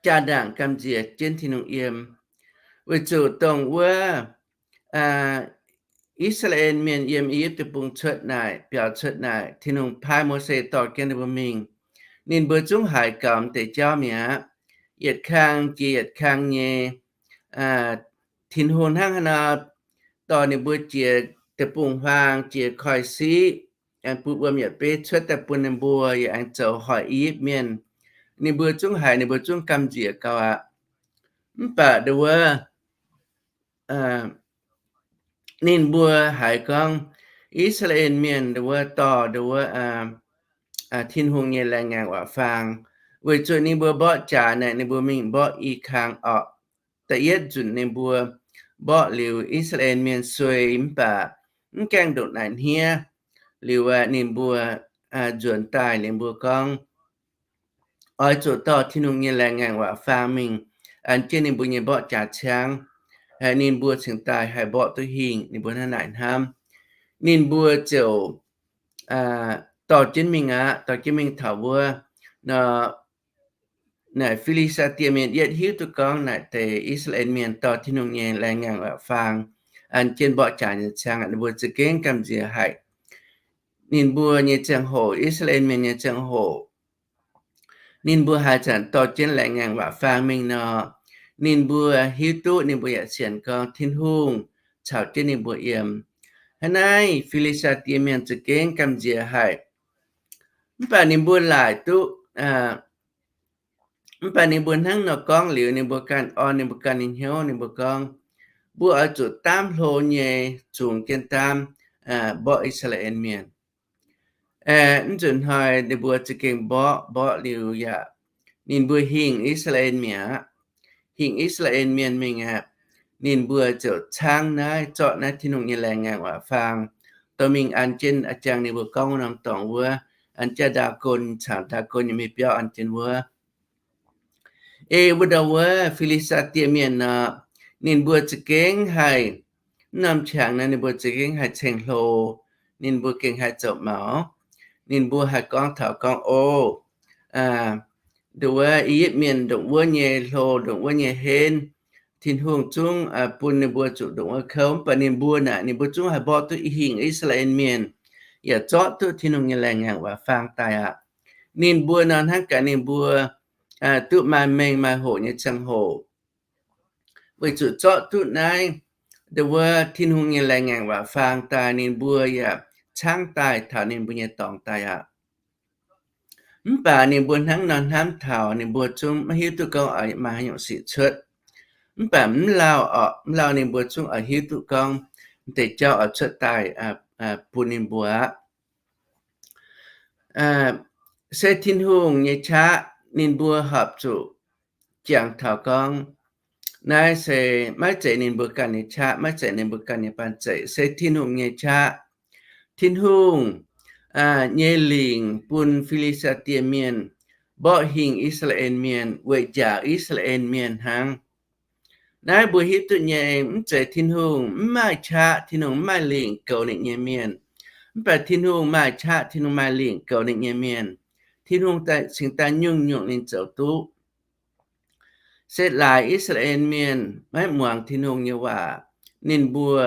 jaa-ndaangc gamh nziex jienv Tin-Hungh yiem. Weic zuqc dongh wuov I^saa^laa^en Mienh yiem I^yipv Deic-Bung cuotv naaic, biaux cuotv naaic, Tin-Hungh paaiv Mose dorh jienv ninh mbuo mingh. Ninh mbuo zungv haiz gaux deix jauv mi'aqv. Yietc kang jiex yietc kang nyei, Tin-Hungh hnangv haaix nor dorh ninh mbuo jiex deic-bung-huaang, jiex koiv-siqv, aengx bun wuom yietc beiv cuotv daaih bun ninh mbuo, yaac aengx zoux hoic I^yipv Mienh. Ninh mbuo zungv haiz, ninh mbuo zungv gamh nziex gaux aqv. Mv baac ndo wuov ninh mbuo haiz gorngv I^saa^laa^en Mienh ndo wuov dorh ndo wuov Tin-Hungh nyei laengz ngaengc waac-faang, weic zuqc ninh mbuo mborqv jaax naaic ninh mbuo mingh mborqv i kang orqc. Da'yietv nzunc ninh mbuo mborqv liuz, I^saa^laa^en Mienh suei mv baac mv gaengh ndongc naaic hniev. Liuz ninh mbuo nzuonx daaih, ninh mbuo gorngv, Oix zuqc dorh Tin-Hungh nyei laengz ngaengc waac-faang mingh an jienv ninh mbuo nyei mborqv jaax ciangv, ninh mbuo cingx daaih haih mborqv duqv hingh. Ninh mbuo hnangv naaic hnamv. Ninh mbuo ziouc dorh jienv mingh aqv. Dorh jienv mingh taux wuov nor, naaic Fi^li^saa^die Mienh yietv hiuv duqv gorngv naaic deix I^saa^laa^en Mienh dorh Tin-Hungh nyei laengz ngaengc waac-faang an jienv mborqv jaax nyei ciangv, ninh mbuo za'gengh gamh nziex haic. Ninh mbuo nyei ziangh hoc, I^saa^laa^en Mienh nyei ziangh hoc, ninh mbuo haaix zanc dorh jienv laengz ngaengc waac-faang mingh nor, ninh mbuo hiuv duqv, ninh mbuo yaac sienx gorngv Tin-Hungh caux jienv ninh mbuo yiem. Hnangv naaiv Fi^li^saa^die Mienh za'gengh gamh nziex haic. Mv baac ninh mbuo laaic duqv, mv baac ninh mbuo hnangv nor gorngv liuz, ninh mbuo ganh orn ninh mbuo ganh nyei hnyouv, ninh mbuo gorngv, Mbuo oix zuqc daamv hlo nyei zungx jienv daamv mborqv I^saa^laa^en Mienh. Mv nzunc hnoi ninh mbuo za'gengh mborqv, mborqv liuz yaac ninh mbuo hingh I^saa^laa^en Mienh aqv. Hingh I^saa^laa^en Mienh mingh aqv. Ninh mbuo ziouc caangv naaiv, zorqv naaiv Tin-Hungh nyei laengz ngaengc waac-faang dorh mingh an jienv a'jang ninh mbuo gorngv wuov norm dorngx wuov, an jienv Ndaa^gon caux Ndaa^gon nyei mienh biauv an jienv wuov. Ei wuov ndau wuov Fi^li^saa^die Mienh nor, ninh mbuo za'gengh haih, mv norm qangx nor ninh mbuo za'gengh haih ceng-hlo, ninh mbuo gengh haih zoux maux. Ninh mbuo haih gorngv taux gorngv, O, ndo wuov I^yipv Mienh ndongc wuov nyei hlo, ndongc wuov nyei henv, Tin-Hungh zungv bun ninh mbuo zuqc ndongc wuov kouv. Mv baac ninh mbuo naaic, ninh mbuo zungv haih mborqv duqv hingh I^saa^laa^en Mienh, yaac zorqv duqv Tin-Hungh nyei laengz ngaengc waac-faang daaih aqv. Ninh mbuo nor hnangv gaax ninh mbuo duqv maaih mengh maaih hoqc nyei ziangh hoc, weic zuqc zorqv duqv naaiv, ndo wuov Tin-Hungh nyei laengz ngaengc waac-faang daaih, ninh mbuo yaac caangv daaih taux ninh mbuo nyei dorngx daaih aqv. Mv baac ninh mbuo hnangv nor hnamv taux, ninh mbuo zungv maiv hiuv duqv gorngv oix maaih haaix nyungc sic cuotv. Mv baac mv lauh orqc, mv lauh ninh mbuo zungv oix hiuv duqv gorngv deix jauv oix cuotv daaih bun ninh mbuo aqv. Se Tin-Hungh nyei qaqv ninh mbuo horpc zuqc jangx taux gorngv, naaiv se maiv zeiz ninh mbuo ganh nyei qaqv, maiv zeiz ninh mbuo ganh nyei baan zeic, se Tin-Hungh nyei qaqv. Tin-Hungh nyei lingc bun Fi^li^saa^die Mienh mborqv hingh I^saa^laa^en Mienh weic njaaux I^saa^laa^en Mienh hnangv. Naaiv mbuo hiuv duqv nyei, mv zeiz Tin-Hungh mv maaih qaqv, Tin-Hungh mv maaih lingc goux ninh nyei mienh. Mv baac Tin-Hungh maaih qaqv, Tin-Hungh maaih lingc goux ninh nyei mienh. Tin-Hungh cingx daaih nyungc-nyungc ninh zoux duqv. Se laaix I^saa^laa^en Mienh maiv muangx Tin-Hungh nyei waac, ninh mbuo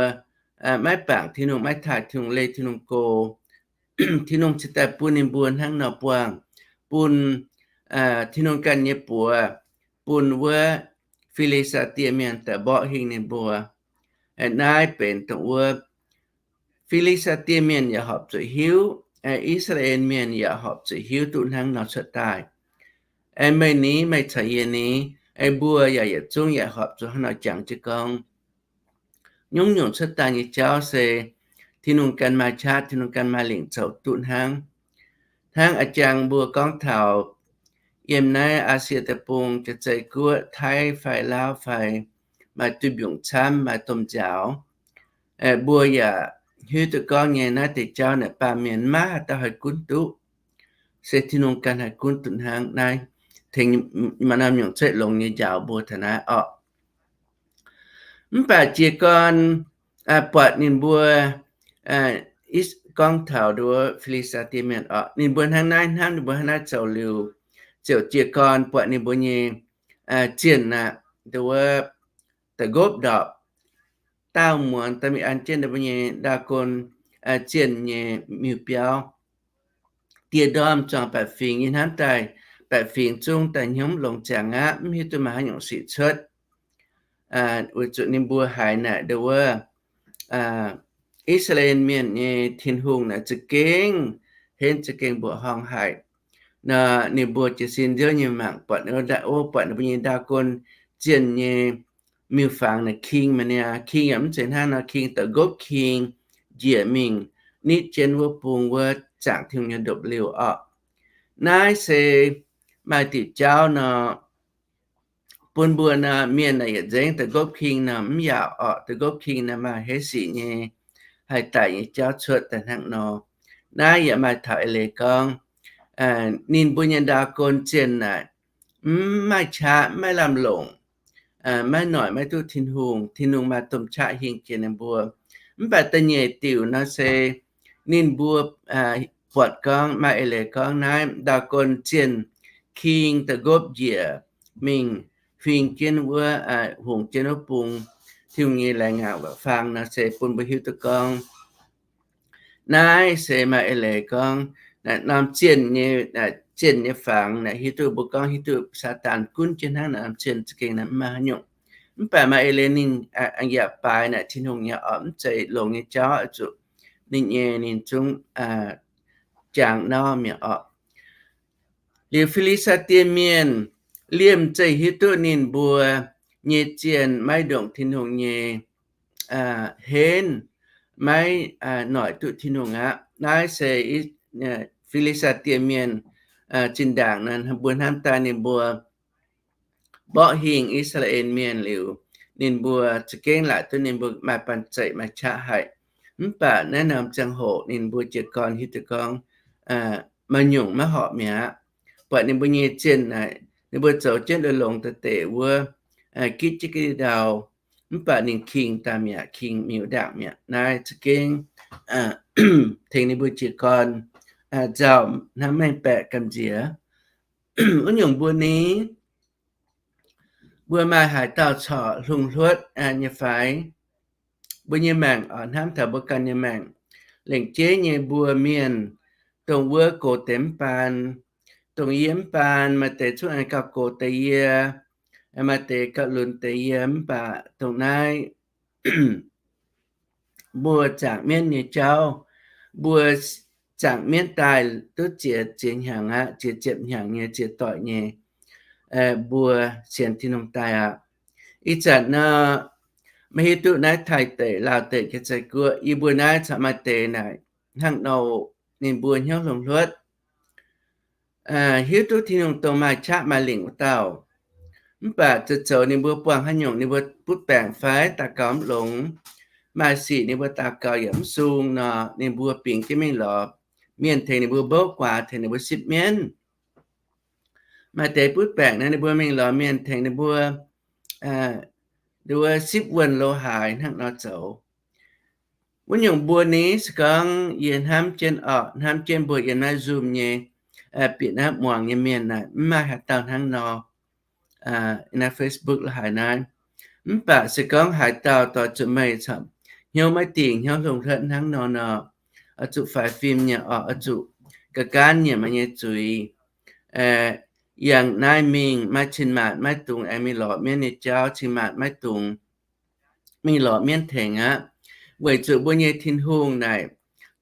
maiv bangc Tin-Hungh, maiv taaih Tin-Hungh, leih Tin-Hungh go, Tin-Hungh cingx daaih bun ninh mbuo hnangv nor buangh, bun Tin-Hungh ganh nyei buoz, bun wuov Fi^li^saa^die Mienh daaih mborqv hingh ninh mbuo. Naaiv benx dongh wuov Fi^li^saa^die Mienh yaac horpc zuqc hiuv, I^saa^laa^en Mienh yaac horpc zuqc hiuv duqv hnangv nor cuotv daaih. Meih ni, meih caux yie ni, mbuo yaac yietc zungv yaac horpc zuqc hnangv nor jangx jienv gorngv, nyungc-nyungc cuotv daaih nyei jauv se Tin-Hungh ganh maaih qaqv, Tin-Hungh ganh maaih lingc zoux duqv hnangv. Hnangv a'jang mbuo gorngv taux yiem naaiv Aa^sie Deic-Bung jiex zei guoqv, Taiv fai Laauv fai, maaih duih mbiungc camv, maaih domh nziaaux. Mbuo yaac hiuv duqv gorngv nyei naaiv deix jauv naaic baamh mienh maiv haaix dauh haih gunv duqv. Se Tin-Hungh ganh haih gunv duqv hnangv. Naaiv tengx maaih norm nyungc cuotv longx nyei njaaux mbuo taux naaiv orqc. Mv baac jiez gorn buatc ninh mbuo gorngv taux nduov Fi^li^saa^die Mienh orqc, ninh mbuo hnangv naaiv hnamv, ninh mbuo hnangv naaiv zoux liuz, ziouc jiez gorn buatc ninh mbuo nyei zienh aqv, nduov, da'nqopv ndorpc, daauh muonz daaih mingh an jienv ninh mbuo nyei ndaamv-gon zienh nyei miuc-biauv. Dieh ndorm zuangx baeqc fingx nyei hnamv daaih, baeqc fingx zungv daaih hnyouv longx ziangx aqv, mv hiuv duqv maaih haaix nyungc sic cuotv. Weic zuqc ninh mbuo haiz naaic nduov, I^saa^laa^en Mienh nyei Tin-Hungh naaic za'gengh henv, za'gengh mbuoqc horngh haic. Nor ninh mbuo jiez sin nziouv nyei mangc buatc, o, buatc ninh mbuo nyei ndaamv-gon zienh nyei miuc-fangx naaic king mi'aqv. King yaac mv zeiz hnangv nor king, da'nqopv king njiec mingh nitv jienv wuov bung wuov zaangc Tin-Hungh nyei ndopv-liuh orqc. Naaiv se maaih diuc jauv nor, bun mbuo nor, mienh naaic yietc nzengc da'nqopv king nor mv yaauc orqc. Da'nqopv king nor maaih heiv sic nyei, haih daic nyei jauv cuotv daaih hnangv nor. Naaiv yaac maaih taux eix leiz gorngv, ninh mbuo nyei ndaamv-gon zienh naaic mv maaih qaqv, mv maaih lamh longc, maiv noic maiv duqv Tin-Hungh. Tin-Hungh maaih domh qaqv hingh jiex ninh mbuo. Mv baac da'nyeic diuc nor se ninh mbuo buatc gorngv maaih eix leiz gorngv naaiv ndaamv-gon zienh king da'nqopv njiec mingh huing jienv wuov, hungx jienv wuov bung, Tin-Hungh nyei laengz ngaanc waac-faang nor se bun mbuo hiuv duqv gorngv naaiv se maaih eix leiz gorngv, naaiv norm zienh nyei, zienh nyei fangx naaic hiuv duqv, mbuo gorngv hiuv duqv Saadaan gunv jienv hnangv naaiv norm zienh za'gengh naaiv mv maaih haaix nyungc. Mv baac maaih eix leiz ninh aengx yaac baaix naaic Tin-Hungh nyei orqc, mv zeiz longx nyei jauv, zuqc ninh nyei ninh zungv jangx nor mi'aqv orqc. Liuz Fi^li^saa^die Mienh liemh zeih hiuv duqv ninh mbuo nyei zienh maiv ndongc Tin-Hungh nyei henv, maiv noic duqv Tin-Hungh aqv. Naaiv se Fi^li^saa^die Mienh zinh ndaangc nor mbuo hnamv daaih ninh mbuo mborqv hingh I^saa^laa^en Mienh liuz, ninh mbuo za'gengh laaic duqv ninh mbuo maaih banh zeic maaih qaqv haic. Mv baac naaiv norm ziangh hoc ninh mbuo jiez gorn hiuv duqv gorngv maaih nyungc maiv horpc mi'aqv. Buatc ninh mbuo nyei zienh naaic, ninh mbuo zoux jienv longx-longx deix wuov, gitv jienv gitv ndau, mv baac ninh king daaih mi'aqv, king miuc ndaangc mi'aqv. Naaiv za'gengh tengx ninh mbuo jiez gorn nzauh hnangv mengh baeqc gamh nziex. Wuov nyungc mbuo ni, mbuo maaih haaix dauh corc hlungh hluotv nyei fai? Mbuo nyei maengc oc, hnamv taux mbuo ganh nyei maengc, lengc jeiv nyei mbuo mienh, dongh wuov gox deix mv baan, dongh yie mv baan, maaih deix zungv aengx gauh gox deix yie, maaih deix gauh lunx deix yie, mv baac dongh naaiv mbuo zaangc mienv nyei jauv, mbuo zaangc mienv daaih duqv ziex, ziex hnyangx aqv, ziex ziepc hnyangx nyei, ziex doic nyei, mbuo sienx Tin-Hungh daaih aqv. Ih zanc nor, maiv hiuv duqv naaiv Taiv deic, Laauh deic, Janx-Zei Guoqv, yie mbuo naaiv corc maaih deix naaic hnangv nor, ninh mbuo hnyouv hlongx hluotv, hiuv duqv Tin-Hungh dongh maaih qaqv maaih lingc wuov dauh. Mv baac zoux zoux ninh mbuo buangh haaix nyungc, ninh mbuo butv baengc fai daux gaux mv longx, maaih sic ninh mbuo daux gaux yaac mv sung nor, ninh mbuo bingx jienv mingh lorz mienh tengx ninh mbuo mbouv guaax, tengx ninh mbuo sipv mienv. Maaih deix butv baengc naaiv ninh mbuo mingh lorz mienh tengx ninh mbuo, ninh mbuo sipv wuonh lo haaix hnangv nor zoux. Wuov nyungc mbuo ni, se gorngv yie hnamv jienv orqc, hnamv jienv mbuo yiem naaiv Zoom nyei, bieqc naaiv muangx nyei mienh naaic, mv maaih haaix dauh hnangv nor. Naaiv Facebook lo haaix naaiv. Mv baac se gorngv haaix dauh doix zuqc meih corc hnyouv maiv dingc, hnyouv hlongx hluotv hnangv nor nor, oix zuqc faix fim nyei orqc, oix zuqc ga'gaanv nyiemc meih nyei zuiz. Yangh naaiv mingh, maaih cin-maanc maiv dungx aengx mingh lorz mienv nyei jauv, cin-maanc maiv dungx mingh lorz mienv tengx aqv. Weic zuqc mbuo nyei Tin-Hungh naaic,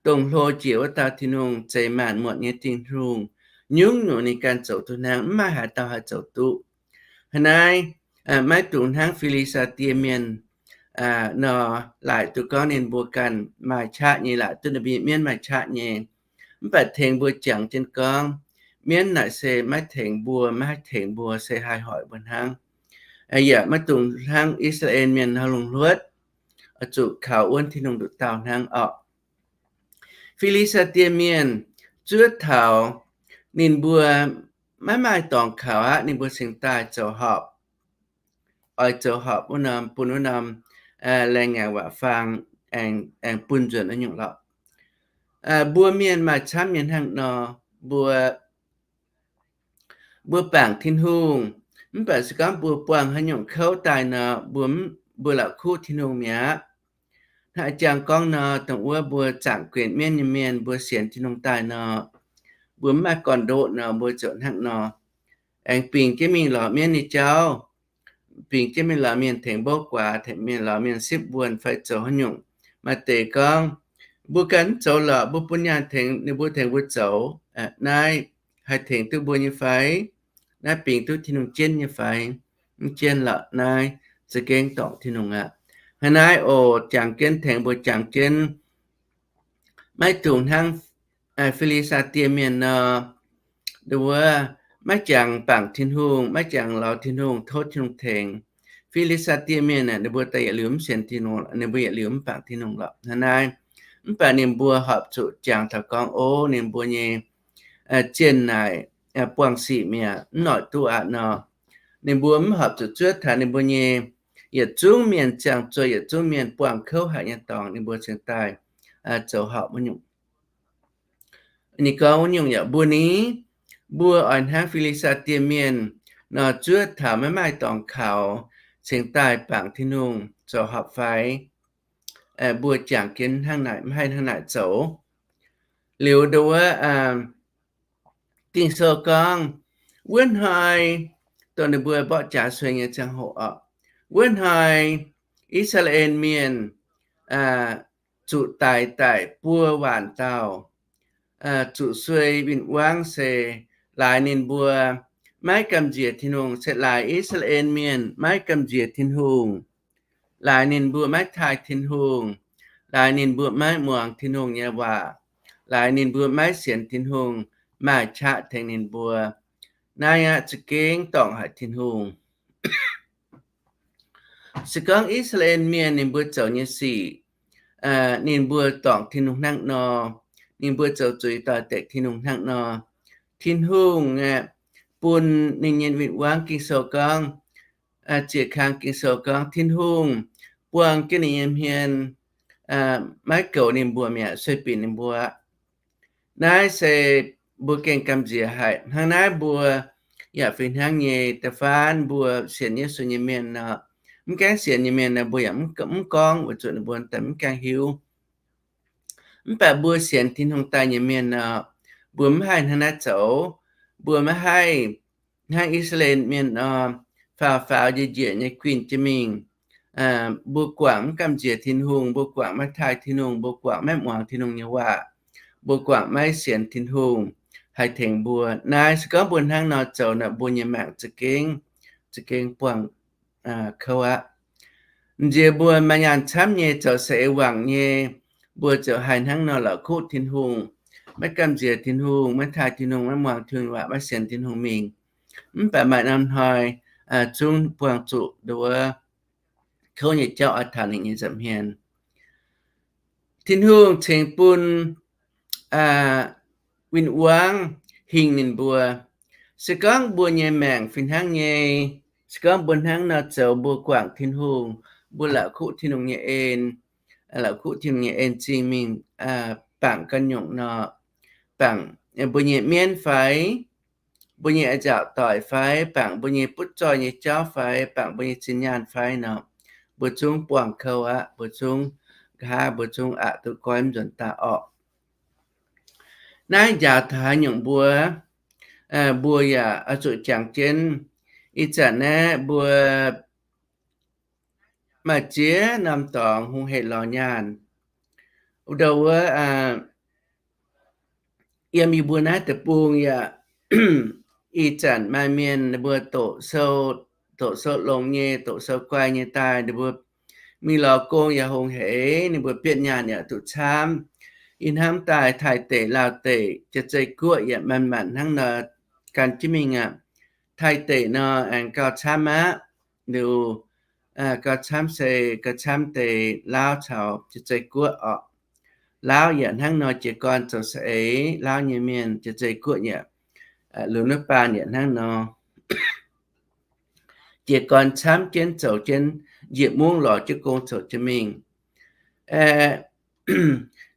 dongh hlo jiex wuov dauh Tin-Hungh, zeix maanc muotc nyei Tin-Hungh. Nyungc-nyungc ninh ganh zoux duqv hnangv, mv maaih haaix dauh haih zoux duqv. Hnangv naaiv, maiv dungx hnangv Fi^li^saa^die Mienh nor, laaic duqv gorngv ninh mbuo ganh maaih qaqv nyei, laaic duqv ninh mbuo mienv maaih qaqv nyei. Mv baac tengx mbuo jangx jienv gorngv, mienv naaic se maiv tengx mbuo, maiv haih tengx mbuo, se haih hoic mbuo hnangv. Yaac maiv dungx hnangv I^saa^laa^en Mienh nor longc hluotv, oix zuqc kaux wuonv Tin-Hungh nduqc dauh hnangv orqc. Fi^li^saa^die Mienh zuov taux ninh mbuo maiv maaih dorngx kaux aqv, ninh mbuo cingx daaih zoux horpc. Oix zoux horpc wuov norm, bun wuov norm laengz ngaengc waac-faang aengx bun nzuonx wuov nyungc lorqc. Mbuo mienh maaih camv nyei hnangv nor, mbuo mbuo bangc Tin-Hungh, Mv baac se gorngv mbuo buangh haaix nyungc kouv daaih nor, mbuo, mbuo la'kuqv Tin-Hungh mi'aqv. Hnangv jangx gorngv nor, dongh wuov mbuo zaangc guenx mienv nyei mienh, mbuo sienx Tin-Hungh daaih nor, mbuo mv maaih gorn-ndoqv nor, mbuo ziouc hnangv nor aengx bingx jienv mingh lorz mienv nyei jauv, bingx jienv mingh lorz mienh tengx mbouv guaax, tengx mienh lorz mienh sipv wuonh fai zoux haaix nyungc. Maaih deix gorngv, mbuo ganh mv zoux lorqc, mbuo bun nyaanh tengx ninh mbuo, tengx mbuo zoux. Naaiv haih tengx duqv mbuo nyei fai? Naaiv bingx duqv Tin-Hungh jienv nyei fai? Mv jienv lorqc. Naaiv za'gengh dorngc Tin-Hungh aqv. Hnangv naaiv oc, jangx jienv tengx mbuo jangx jienv, maiv dungx hnangv Fi^li^saa^die Mienh nor, wuov, maiv jangx bangc Tin-Hungh, maiv jangx lorz Tin-Hungh, tov Tin-Hungh tengx. Fi^li^saa^die Mienh aeqv, ninh mbuo daaih yietc liuz mv sienx Tin-Hungh, ninh mbuo yietc liuz mv bangc Tin-Hungh lorqc. Hnangv naaiv, mv baac ninh mbuo horpc zuqc jangx taux gorngv, o, ninh mbuo nyei zienh naaic buangh sic mi'aqv, mv noic duqv aqv nor, ninh mbuo mv horpc zuqc zuov taux ninh mbuo nyei yietc zungv mienh ziangh zueih, yietc zungv mienh buangh kouv haic nyei dorngx, ninh mbuo cingx daaih zoux horpc wuov nyungc. Ninh gorngv wuov nyungc yaac mbuo ni, mbuo oix hnangv Fi^li^saa^die Mienh nor zuov taux maiv maaih dorngx kaux, cingx daaih bangc Tin-Hungh zoux horpc fai? Mbuo jangx jienv hnangv naaic, mv haih hnangv naaic zoux. Liuz ndo wuov, Ging-Sou gorngv, wuov hnoi, dongh ninh mbuo mborqv jaax suei nyei ziangh hoc oc, wuov hnoi I^saa^laa^en Mienh zuqc daix daic buo waanc dauh, zuqc suei win-wangv se laaix ninh mbuo maiv gamh nziex Tin-Hungh, se laaix I^saa^laa^en Mienh maiv gamh nziex Tin-Hungh, laaix ninh mbuo maiv taaih Tin-Hungh, laaix ninh mbuo maiv muangx Tin-Hungh nyei waac, laaix ninh mbuo maiv sienx Tin-Hungh maaih qaqv tengx ninh mbuo. Naaiv aqv za'gengh dorngc haic Tin-Hungh. Se gorngv I^saa^laa^en Mienh ninh mbuo zoux nyei sic, ninh mbuo dorngc Tin-Hungh hnangv nor, ninh mbuo zoux zuiz doix-dekc Tin-Hungh hnangv nor, Tin-Hungh aeqv, bun ninh nyei win-wangv. Ging-Sou gorngv, ziec kang Ging-Sou gorngv Tin-Hungh buang jienv ninh nyei hmien, maiv goux ninh mbuo mi'aqv, sueih binc ninh mbuo. Naaiv se mbuo gengh gamh nziex haic. Hnangv naaiv mbuo yaac fih hnangv nyei. Da'faanh mbuo sienx Yesu nyei mienh nor, mv gaengh sienx nyei mienh nor, mbuo yaac mv gorngv weic zuqc ninh mbuo daaih mv gaengh hiuv. Mv baac mbuo sienx Tin-Hungh daaih nyei mienh nor, mbuo mv haih hnangv naaiv zoux. Mbuo maiv haih hnangv I^saa^laa^en Mienh nor, faaux faaux njiec njiec nyei guinh jienv mingh. Mbuo guangc mv gamh nziex Tin-Hungh, mbuo guangc maiv taaih Tin-Hungh, mbuo guangc maiv muangx Tin-Hungh nyei waac, mbuo guangc maiv sienx Tin-Hungh haih tengx mbuo. Naaiv se gorngv mbuo hnangv nor zoux nor, mbuo nyei maengc za'gengh, za'gengh buangh kouv aqv. Nziex mbuo maaih nyaanh camv nyei, zoux saeng-eix wangc nyei, mbuo ziouc haih hnangv nor la'kuqv Tin-Hungh, maiv gamh nziex Tin-Hungh, maiv taaih Tin-Hungh, maiv muangx Tin-Hungh waac, maiv sienx Tin-Hungh mingh. Mv baac maaih norm hnoi zungv buangh zuqc ndo wuov kouv nyei jauv oix taux ninh nyei nza'hmien. Tin-Hungh cingx bun win-wangv hingh ninh mbuo. Se gorngv mbuo nyei maengc fih hnangv nyei, se gorngv mbuo hnangv nor zoux, mbuo guangc Tin-Hungh, mbuo la'kuqv Tin-Hungh nyei en, la'kuqv Tin-Hungh nyei en-zingh mingh bangc ganh nyungc nor, bangc mbuo nyei mienv fai, mbuo nyei a'nzaauc doic fai, bangc mbuo nyei butv zoih nyei jauv fai, bangc mbuo nyei zinh nyaanh fai nor, mbuo zungv buangh kouv aqv. Mbuo zungv nqa'haav, mbuo zungv aqc duqv goiv mv nzuonx daaih orqc. Naaiv njaaux taux haaix nyungc mbuo, mbuo yaac oix zuqc jangx jienv. Ih zanc naaiv mbuo maaih ziex norm dorngx hungh hec lorz nyaanh. Wuov ndau wuov, yiem yie mbuo naaiv deic-bung yaac ih zanc maaih mienh ninh mbuo doqc sou, doqc sou longx nyei, doqc sou guai nyei daaih, ninh mbuo mingh lorz gong yaac hungh hec, ninh mbuo bietv nyaanh yaac duqv camv. Ih hnamv daaih Taiv deic, Laauv deic, Jaav-Zei Guoqv yaac manc-manc hnangv nor gan jienv mingh aqv. Taiv deic nor aengx gauh camv aqv. Liuz gauh camv se gauh camv deix Laauv caux Jaav-Zei Guoqv orqc. Laauv yaac hnangv nor jiez gorn zoux saeng-eix, Laauv nyei mienh. Jaav-Zei Guoqv yaac, Lu^nu^baan yaac hnangv nor jiez gorn camv jienv zoux jienv, njiec mungv lorz jienv gong zoux jienv mingh.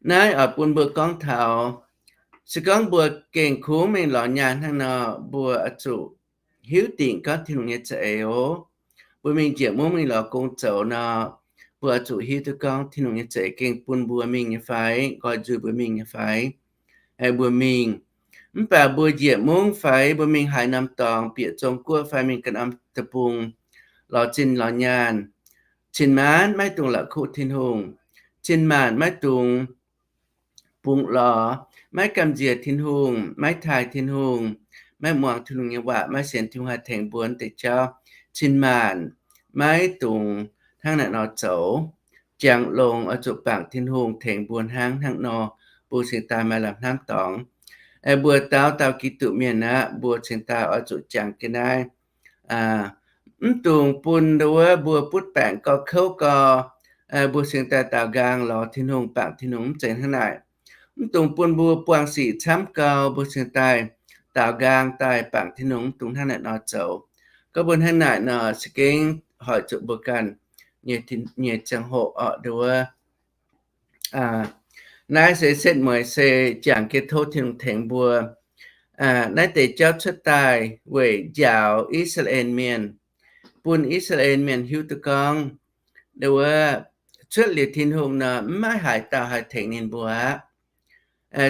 Naaiv oix bun mbuo gorngv taux, se gorngv mbuo gengh kungx mingh lorz nyaanh hnangv nor, mbuo oix zuqc hiuv dingc gorngv Tin-Hungh nyei za'eix oc. Mbuo mingh njiec mungv mingh lorz gong zoux nor, mbuo oix zuqc hiuv duqv gorngv Tin-Hungh nyei za'eix gengh bun mbuo mingh nyei fai, nqoi nzuih mbuo mingh nyei fai, aengx mbuo mingh. Mv baac mbuo njiec mungv fai mbuo mingh haaix norm dorngx, bieqc Zong-Guoqv fai mingh ganh norm deic-bung, lorz zinh lorz nyaanh, cin-maanc maiv dungx la'kuqv Tin-Hungh, cin-maanc maiv dungx bungx lorz, maiv gamh nziex Tin-Hungh, maiv taaih Tin-Hungh, maiv muangx Tin-Hungh nyei waac, maiv sienx Tin-Hungh haih tengx mbuo wuov deix jauv, cin-maanc maiv dungx hnangv naaiv nor zoux. Jangx longx oix zuqc bangc Tin-Hungh tengx mbuo hnangv, hnangv nor mbuo cingx daaih maaih lamh hnamv dorngx. Mbuo dauh dauh Giduc mienh aqv, mbuo cingx daaih oix zuqc jangx jienv naaiv. Mv dungx bun ndau wuov mbuo butv baengc gau, kouv gau, mbuo cingx daaih daaux nqaang lorz Tin-Hungh, bangc Tin-Hungh, mv zeiz hnangv naaic. Mv dungx bun mbuo buangh sic camv gau, mbuo cingx daaih daaux nqaang daaih bangc Tin-Hungh, mv dungx hnangv naaic nor zoux. Gorngv mbuo hnangv naaic nor, se gengh hoic zuqc mbuo ganh nyei ziangh hoc orqc, ndau wuov. Naaiv se setv mueiz se jangx jienv tov Tin-Hungh tengx mbuo. Naaiv deix jauv cuotv daaih weic njaaux I^saa^laa^en Mienh, bun I^saa^laa^en Mienh hiuv duqv gorngv, ndau wuov, cuotv liuz Tin-Hungh nor, mv maaih haaix dauh haih tengx ninh mbuo aqv.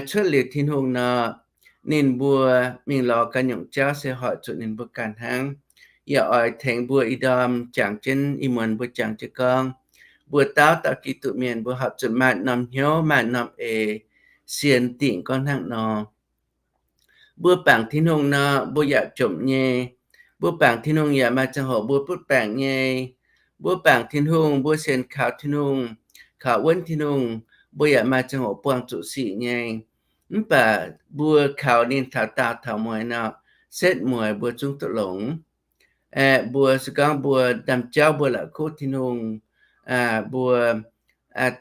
Cuotv liuz Tin-Hungh nor, ninh mbuo mingh lorz ganh nyungc jauv se hoic zuqc ninh mbuo ganh hnangv. Yaac oix tengx mbuo ih ndorm jangx jienv, ih muonz mbuo jangx jienv gorngv, mbuo dauh dauh Giduc mienh mbuo horpc zuqc maaih norm hnyouv, maaih norm eix, sienx dingc gorngv hnangv nor. Mbuo bangc Tin-Hungh nor, mbuo yaac jomc nyei. Mbuo bangc Tin-Hungh yaac maaih ziangh hoc mbuo butv baengc nyei. Mbuo bangc Tin-Hungh, mbuo sienx kaux Tin-Hungh, kaux wuonv Tin-Hungh, mbuo yaac maaih ziangh hoc buangh zuqc sic nyei. Mv baac mbuo kaux ninh taux daauh taux mueiz nor, setv mueiz mbuo zungv duqv longx. Aeqv, mbuo se gorngv mbuo ndaamv-jauv mbuo la'kuqv Tin-Hungh, mbuo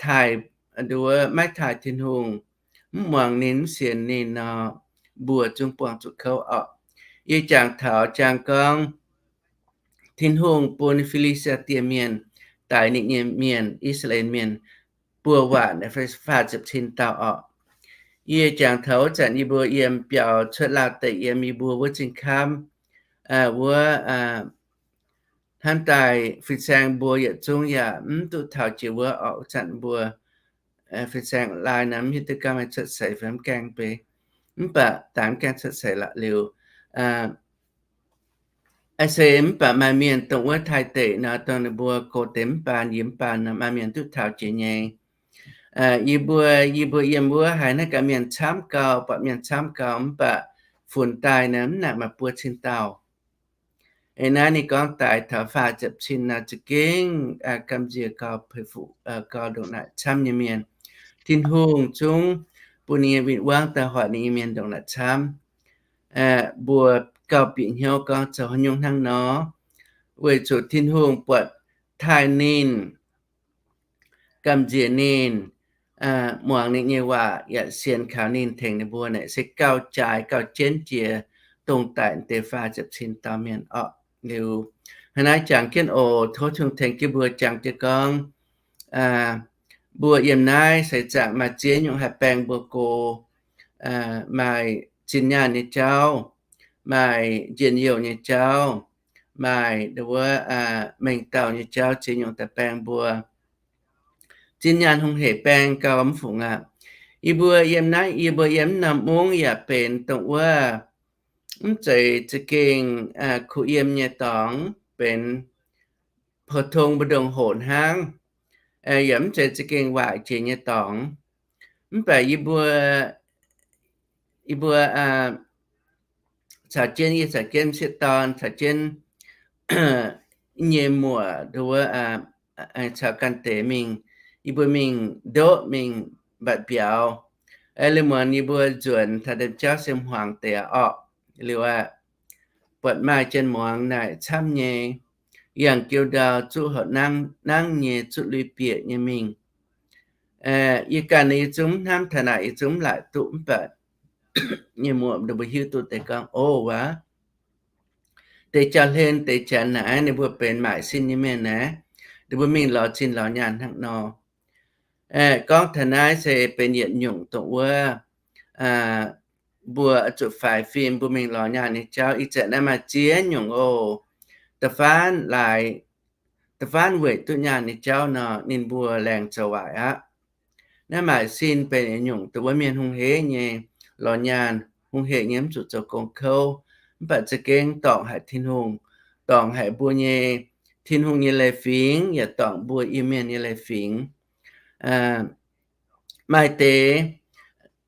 taaih, ndau wuov, maiv taaih Tin-Hungh, mv muangx ninh, mv sienx ninh nor, mbuo zungv buangh zuqc kouv orqc. Yie jangx taux jang gorngv Tin-Hungh bun Fi^li^saa^die Mienh daix ninh nyei mienh, I^saa^laa^en Mienh, buo waanc faah ziepc cin dauh orqc. Yie jangx taux wuov zanc yie mbuo yiem biaux cuotv Laauv deic yiem yie mbuo wuov zingh kamv, wuov hnamv daaih fin-saeng mbuo yietc zungv yaac mv duqv taux jiex wuov orqc. Wuov zanc mbuo fin-saeng laai nor mv hiuv duqv gorngv meih cuotv seix fai mv gaengh beiv, mv baac daaih mv gaengh cuotv seix lorqc liuz, se mv baac maaih mienh dongh wuov Taiv deic nor, dongh ninh mbuo gox deix mv baan, yie mv baan nor, maaih mienh duqv taux jiex nyei. Yie mbuo, yie mbuo yiem wuov haiz naaiv gaax mienh camv gau, buatc mienh camv gau, mv baac funx daaih nor mv nangc maaih buo cin dauh. Eix naaiv ninh gorngv daix taux faah ziepc cin nor, za'gengh gamh nziex gau, peix fuqv gau ndongc naaic camv nyei mienh. Tin-Hungh zungv bun ninh nyei win-wangv daaih hoic ninh nyei mienh ndongc naaic camv. Mbuo gauh bieqc hnyouv gorngv zoux haaix nyungc hnangv nor, weic zuqc Tin-Hungh buatc taaih ninh, gamh nziex ninh, muangx ninh nyei waac yaac sienx kaux ninh tengx ninh mbuo naaic se gauh jaaix gauh jienv jiex dongh daic deix faah ziepc cin dauh mienh orqc. Liuz hnangv naaiv jangx jienv oc, tov Tin-Hungh tengx jienv mbuo jangx jienv gorngv, mbuo yiem naaiv seix zaangc maaih ziex nyungc haih baeng mbuo go, maaih zinh nyaanh nyei jauv, maaih njien-youh nyei jauv, maaih ndau wuov mengh dauh nyei jauv, ziex nyungc daaih baeng mbuo. Zinh nyaanh hungh heic baeng gau mv fungc aqv. Yie mbuo yiem naaiv, yie mbuo yiem naaiv norm mungv yaac benx dongh wuov mv zeiz za'gengh kuh yiem nyei dorngx, benx pou-tong mbu'ndongx hoqc hnangv, yaac mv zeiz za'gengh waaic jiex nyei dorngx. Mv baac yie mbuo, yie mbuo caux jienv, yie caux jienv m'sieqv dorn, caux jienv nyei muoc, ndau wuov, caux ganh deix mingh, yie mbuo mingh ndoqv mingh mbatc mbiauz. Liuz muonz yie mbuo nzuonx taux ndaamv-jauv se hmuangx deix orqc. Liuz aqv, buatc maaih janx muangx naaic camv nyei, yangh jiu ndau zuqv horqc nangv nyei, zuqv lui bieqc nyei mingh. Yie ganh yie zungv mv hnamv taux naaic, yie zungv mv laaic duqv, mv baac nyei muoc ninh mbuo hiuv duqv deix gorngv, o, wuov deix jauv-hlen deix janx naaic, ninh mbuo benx maaic sin nyei mienh naaic, ninh mbuo mingh lorz zinh lorz nyaanh hnangv nor. Gorngv taux naaiv se benx yietc nyungc dongh wuov mbuo oix zuqc faix fim, mbuo mingh lorz nyaanh nyei jauv. Ih zanc naaiv maaih ziex nyungc oc. Da'faanh laaix, da'faanh weic duqv nyaanh nyei jauv nor, ninh mbuo laengz zoux waaic aqv. Naaiv maaih sin benx nyungc dongh wuov mienh hungh hec nyei, lorz nyaanh hungh hec nyei, mv zuqc zoux gong kouv, mv baac za'gengh dorngc haic Tin-Hungh, dorngc haic mbuo nyei, Tin-Hungh nyei leiz-fingx, yaac dorngc mbuo Iu-Mienh nyei leiz-fingx. Maaih deix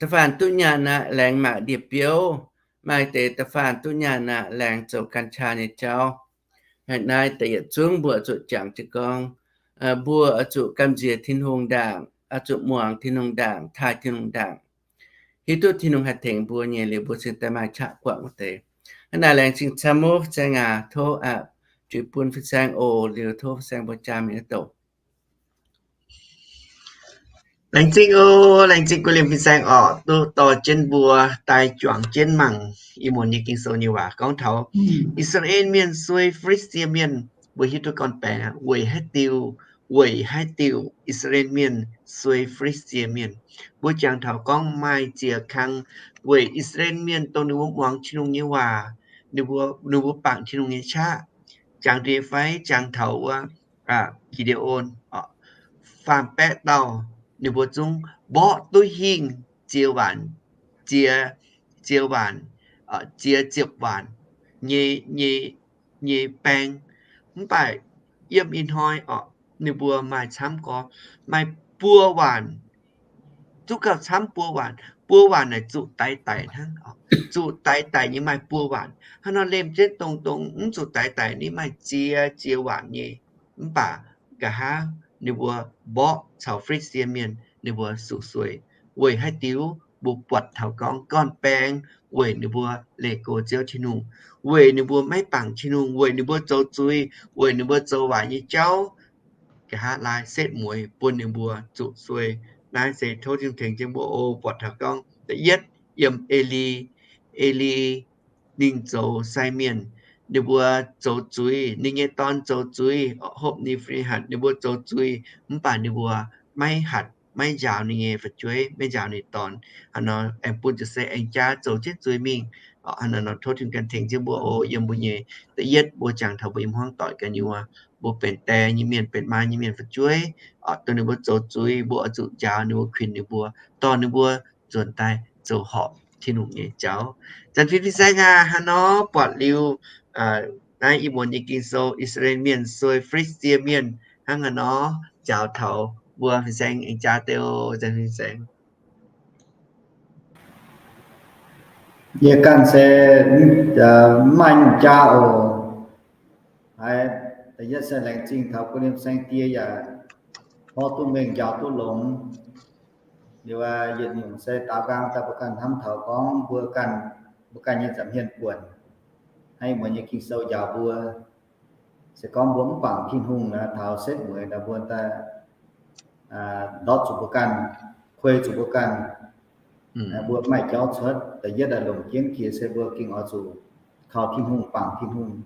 da'faanh duqv nyaanh aqv, laengz maac ndie-biouv. Maaih deix da'faanh duqv nyaanh aqv, laengz zoux กัญชา nyei jauv. Haaix naaiv deix yietc zungv mbuo oix zuqc jangx jienv gorngv, mbuo oix zuqc gamh nziex Tin-Hungh ndaangc, oix zuqc muangx Tin-Hungh ndaangc, taaih Tin-Hungh ndaangc, hiuv duqv Tin-Hungh haih tengx mbuo nyei liuz, mbuo cingx daaih maaih qaqv guangc wuov deix. Hnangv naaic laengz zingh camv, mbuo fin-saeng aac, tov aqv, juix bun fin-saeng oc. Liuz tov fin-saeng mbuo jaa mingh wuov douc. Laengz zingh oc, laengz zingh guv liemh fin-saeng orqc, duqv dorh jienv mbuo daaih juangc jienv mangc ih muonz nyei Ging-Sou nyei waac gorngv taux I^saa^laa^en Mienh suei Fi^li^saa^die Mienh. Mbuo hiuv duqv gorn-baengx aqv, weic haaix diuc, weic haaix diuc I^saa^laa^en Mienh suei Fi^li^saa^die Mienh. Mbuo jangx taux gorngv maaih ziex kang weic I^saa^laa^en Mienh dongh ninh mbuo muangx Tin-Hungh nyei waac, ninh mbuo, ninh mbuo bangc Tin-Hungh nyei qaqv. Jangx deix fai jangx taux wuov Gi^nde^on, faam-baeqv dauh, ninh mbuo zungv mborqv duqv hingh ziex waanc, ziex, ziex waanc, ziex ziepc waanc nyei, nyei, nyei baeng. Mv baac yiem ih hnoi orqc, ninh mbuo maaih camv gorx, maaih buo waanc, zuqc gauh camv buo waanc. Buo waanc naaic zuqc daix daic hnangv, zuqc daix daic nyei maaih buo waanc. Hnangv nor lemh jienv dongh, dongh mv zuqc daix daic ni maaih ziex, ziex waanc nyei. Mv baac nqa'haav ninh mbuo mborqv caux Fi^li^saa^die Mienh, ninh mbuo suqc suei. Weic haaix diuc? Mbuo buatc taux gorngv gorn-baeng weic ninh mbuo leih go Ziouv Tin-Hungh, weic ninh mbuo maiv bangc Tin-Hungh, weic ninh mbuo zoux zuiz, weic ninh mbuo zoux waaic nyei jauv, nqa'haav laai setv mueiz bun ninh mbuo zuqc suei. Naaiv se tov Tin-Hungh tengx jienv mbuo oc. Buatc taux gorngv da'yietv yiem E^li, E^li ninh zoux sai mienh, ninh mbuo zoux zuiz, ninh nyei dorn zoux zuiz, Hopv^ni, Fi^ni^hatc ninh mbuo zoux zuiz, mv baac ninh mbuo maiv hatc, maiv njaaux ninh nyei fu'jueiv, maiv njaaux ninh dorn. Hnangv nor aengx bun ziouc se aengx jaa zoux jienv zuiz mingh. Hnangv nor tov Tin-Hungh ganh tengx jienv mbuo oc. Yiem mbuo nyei da'yietv mbuo jangx taux mbuo nyei hmuangv doic ganh nyei wuov, mbuo benx die nyei mienh, benx maa nyei mienh fu'jueiv, dongh ninh mbuo zoux zuiz mbuo oix zuqc njaaux ninh mbuo, kuinx ninh mbuo, dorh ninh mbuo nzuonx daaih zoux horpc Tin-Hungh nyei jauv. Zanc fih fin-saeng aac, hnangv nor buatc liuz naaiv ih muonz nyei Ging-Sou, I^saa^laa^en Mienh suei Fi^li^saa^die Mienh, hnangv haaix nor njaaux taux mbuo fin-saeng aengx jaa deix oc. Zanc fih fin-saeng. Yie ganh se mv maaih nyungc jaa oc. Haiz da'yietv se laengz zingh taux guv liemh saeng-die yaac mborqv duqv mengh njaaux duqv longx. Liuz yietc nyungc se daaux nqaang daaih mbuo ganh hnamv taux gorngv mbuo ganh, mbuo ganh nyei nza'hmien buonc, hnangv ih muonz nyei Ging-Sou njaaux mbuo, se gorngv mbuo mv bangc Tin-Hungh nor, taux setv mueiz nor mbuo daaih ndortv zuqc mbuo ganh, kuei zuqc mbuo ganh. Mbuo maaih jauv cuotv, da'yietv daaih longc jienv jiex se mbuo gengh oix zuqc kaux Tin-Hungh, bangc Tin-Hungh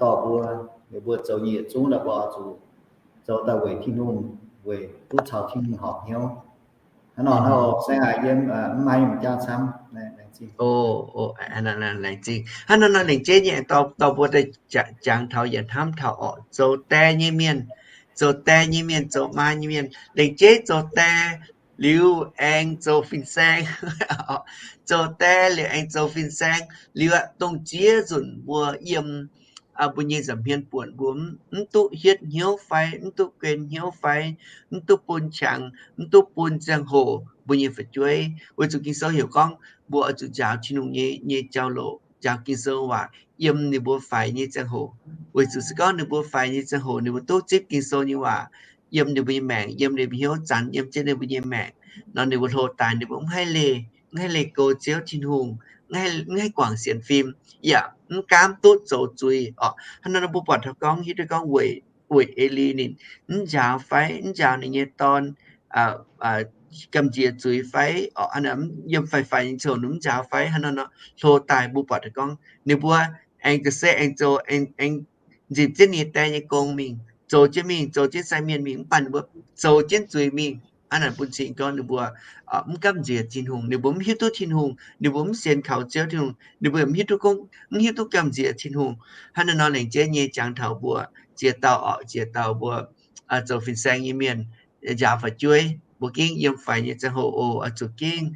dorh mbuo. Liuz mbuo zoux nyei yietc zungv daaih mbuo oix zuqc zoux daaih weic Tin-Hungh, weic duqv caux Tin-Hungh horpc hnyouv. Hnangv nor, saeng aac, yie mv maaih nyungc jaa camv. Laengz zingh. Hnangv nor lengc jeiv nyei dorh mbuo daaih jangx taux yaac hnamv taux orqc, zoux die nyei mienh, zoux die nyei mienh, zoux maa nyei mienh, lengc jeiv zoux die liuz aengx zoux fin-saeng, zoux die liuz aengx zoux fin-saeng, liuz aqv dongh ziex nzunc mbuo yiem mbuo nyei nza'hmien buonc mbuo mv duqv hietv hnyouv fai mv duqv guen hnyouv fai mv duqv bun qangx, mv duqv bun ziangh hoc mbuo nyei fu'jueiv. Weic zuqc Ging-Sou heuc gorngv mbuo oix zuqc njaaux Tin-Hungh nyei, nyei jauv-louc, njaaux Ging-Sou waac yiem ninh mbuo faix nyei ziangh hoc. Weic zuqc se gorngv ninh mbuo faix nyei ziangh hoc ninh mbuo duqv zipv Ging-Sou nyei waac yiem ninh mbuo nyei maengc, yiem ninh mbuo hnyouv zanc, yiem jienv ninh mbuo nyei maengc nor, ninh mbuo hlo daaih ninh mbuo mv haih leih, mv haih leih go Ziouv Tin-Hungh, mv haih guangc sienx fim, yaac mv gaamv duqv zoux zuiz orqc. Hnangv nor mbuo buatc taux gorngv hiuv duqv gorngv weic, weic E^li ninh mv njaaux fai mv njaaux ninh nyei dorn gamh nziex zuiz fai orqc, yiem faix-faix nyei ziangh hoc ninh mv njaaux fai hnangv nor, hlo daaih mbuo buatc taux gorngv ninh mbuo aengx ga'se aengx zoux, aengx nzipc jienv ninh nyei die nyei gong mingh, zoux jienv mingh, zoux jienv sai mienh mingh, mv baac ninh mbuo zoux jienv zuiz mingh. Aav naaic bun cing gorngv ninh mbuo mv gamh nziex Tin-Hungh, ninh mbuo mv hiuv duqv Tin-Hungh, ninh mbuo mv sienx kaux Ziouv Tin-Hungh, ninh mbuo mv hiuv duqv gorngv, mv hiuv duqv gamh nziex Tin-Hungh. Hnangv naaiv nor, lengc jeiv nyei jangx taux mbuo ziex dauh orqc, ziex dauh mbuo zoux fin-saeng nyei mienh njaaux fu'jueiv, mbuo gengh yiem faix nyei ziangh hoc oc, oix zuqc gengh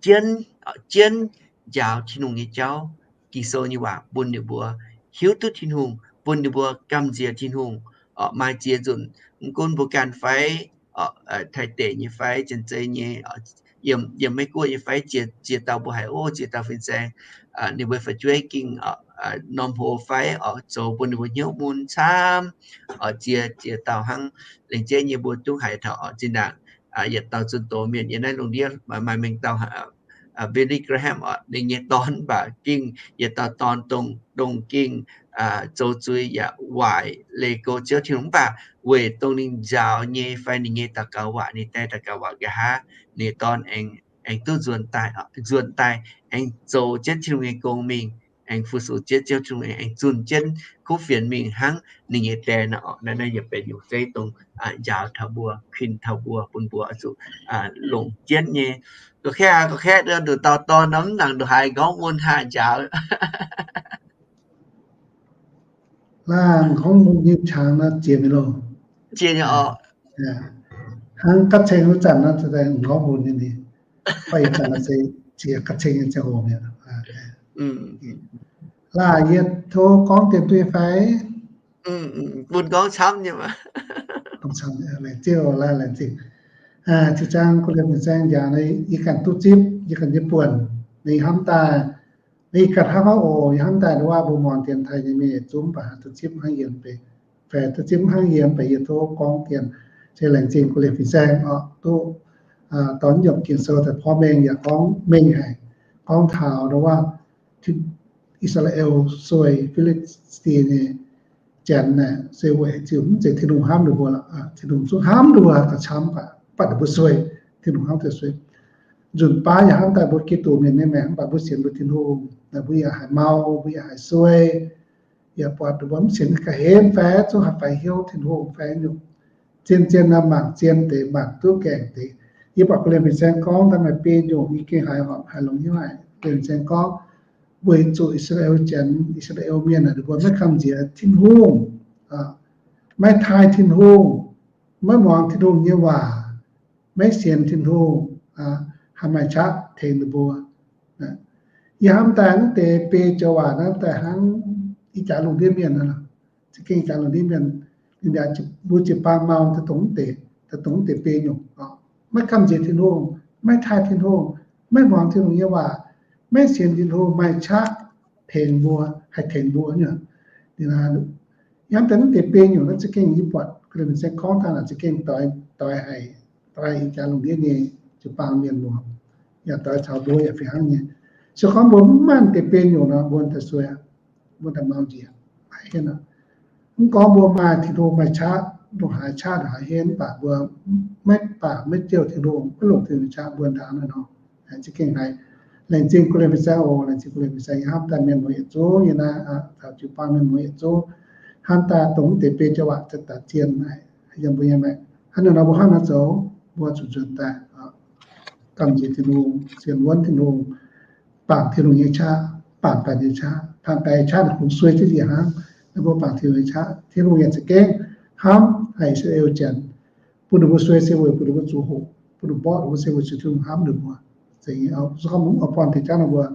jienv, jienv njaaux Tin-Hungh nyei jauv, Ging-Sou nyei waac bun ninh mbuo hiuv duqv Tin-Hungh, bun ninh mbuo gamh nziex Tin-Hungh. Maaih ziex nzunc, mv gunv mbuo ganh fai Taiv deic nyei fai Janx-Zei nyei, yiem, yiem Meiv Guoqv nyei fai, ziex dauh mbuo haiz, o, ziex dauh fin-saeng, ninh mbuo fu'jueiv gengh norm hlo fai oc, zoux bun ninh mbuo hnyouv mun camv. Ziex, ziex dauh hnangv, lengc jeiv nyei mbuo zungv haiz taux oc. Zinh ndaangc yietc dauh zunh doz mienh yiem naaiv lungh ndiev maaih mengh dauh Billy Graham oc, ninh nyei dorn mv baac gengh yietc dauh dorn dongh, dongh gengh zoux zuiz yaac waaic leih go Ziouv Tin-Hungh, mv baac weic dongh ninh njaaux nyei fai ninh nyei daux gaux waac, ninh die daux gaux waac nqa'haav, ninh dorn aengx, aengx duqv nzuonx daaih, nzuonx daaih aengx zoux jienv Tin-Hungh nyei gong mingh, aengx fu-sux jienv Ziouv Tin-Hungh, aengx zunh jienv kuv fienx mingh hnangv ninh nyei die nor. Naaiv, naaiv yaac benx nyungc zeiv dongh njaaux taux mbuo, kuinx taux mbuo, bun mbuo oix zuqc longc jienv nyei. Gorqv-kaeqv, gorqv-kaeqv, nduqc dauh dorn nor mv nangc nduqc haaix nqorngv mun haah njaaux. Laanh gorngv mun nyei qangx nor jiex mi'aqv loh. Jiex nyei oc. Hnangv gapv ceng wuov zanc nor, nqorngv mun nyei ni, fai ih zanc nor se jiex gapv ceng nyei ziangh hoc mi'aqv. Laanh yie tov gorngv dien duqv nyei fai? Bun gorngv camv nyei maah. Laengz zingh, laengz zingh. Zinh ziangh gu'nyuoz fin-saeng njaaux nor, yie ganh duqv zipv, yie ganh nyei buonc, ninh hnamv daaih, ninh ganh hnamv haic oc, yie hnamv daaih nduov waac mbuo muangx dien taaih nyei mienh yietc zungv baac haih duqv zipv hnangv yie mv bei, fai duqv zipv hnangv yie mv bei, yie tov gorngv dien. Se laengz zingh gu'nyuoz fin-saeng oc, duqv dorh nyungc Ging-Sou daaih porv mengh yaac gorngv mengh haic, gorngv taux nduov waac I^saa^laa^en suei Fi^li^saa^di nyei janx naaic, se weic ziouc mv zeiz Tin-Hungh hnamv ninh mbuo lorqc. Tin-Hungh zungv hnamv ninh mbuo gauh camv, mv baac ninh mbuo suei, Tin-Hungh hnamv deix suei. Nzunc baav yaac hnamv daaih mbuo Giduc mienh nyei maengc, mv baac mbuo sienx mbuo Tin-Hungh naaic, mbuo yaac haiz mau, mbuo yaac haiz suei, yaac buatc mbuo mv sienx ga'hlen fai zungv haih faix hnyouv Tin-Hungh fai nyungc. Zien-zien nor mangc zien deix, mangc duqv gaengh deix. Yie buatc gu'nyuoz fin-saeng gorngv daaih maaih biei nyungc yie gengh haiz horpc haiz longx hnyouv haic. Gu'nyuoz fin-saeng gorngv weic zuqc I^saa^laa^en Janx, I^saa^laa^en Mienh naaic, ninh mbuo maiv gamh nziex Tin-Hungh, maiv taaih Tin-Hungh, maiv muangx Tin-Hungh nyei waac, maiv sienx Tin-Hungh, haih maaih qaqv tengx ninh mbuo. Yie hnamv daaih naaiv deix biei joux waac naaiv daaih hnangv ih jaax lungh ndiev mienh naaiv, za'gengh jaax lungh ndiev mienh, ninh mbuo jiu-baang mau daaih dongh deix, daaih dongh deix biei nyungc, maiv gamh nziex Tin-Hungh, maiv taaih Tin-Hungh, maiv muangx Tin-Hungh nyei waac, maiv sienx Tin-Hungh, maaih qaqv tengx mbuo, haih tengx mbuo nyei. Yie hnamv daaih naaiv deix biei nyungc naaiv za'gengh yie buatc gu'nyuoz fin-saeng gorngv daaih naaic za'gengh doix, doix haic, doix ih jaax lungh ndiev nyei jiu-baang mienh muoz, yaac doix caux mbuo yaac fih hnangv nyei. Se gorngv mbuo mv maaih deix biei nyungc nor, mbuo daaih suei, mbuo daaih mau njiec, maiv hienv aqv. Mv gorngv mbuo maaih Tin-Hungh maaih qaqv, ndongc haaix qaqv ndongc haaix hienv, mv baac mbuo maiv baac maiv jouh Tin-Hungh, maiv longc Tin-Hungh qaqv, mbuo ndaangc naaiv nor, za'gengh haiz. Laengz zingh gu'nyuoz fin-saeng oc, laengz zingh gu'nyuoz fin-saeng. Yie hnamv daaih mienh muoz yietc zungv nyei naaiv, taux jiu-baang mienh muoz yietc zungv, hnamv daaih dongh mv deix biei joux waac daaih zien naaic yiem mbuo nyei maengc. Hnangv naaiv nor mbuo hnangv naaiv zoux, mbuo zuqc nzuonx daaih gamh nziex Tin-Hungh, sienx wuonv Tin-Hungh, bangc Tin-Hungh nyei qaqv, bangc daaih nyei qaqv, bangc daaih nyei qaqv naaic kungx suei jienv njiec hnangv. Naaiv mbuo bangc Tin-Hungh nyei qaqv, Tin-Hungh yaac za'gengh hnamv haic I^saa^laa^en Janx. Bun ninh mbuo suei se weic bun ninh mbuo zuqc hoqc, bun ninh mbuo mborqv ninh mbuo se weic zuqc Tin-Hungh hnamv ninh mbuo. Zeiz nyei, se gorngv mbuo mv oix buangh deix jauv nor, mbuo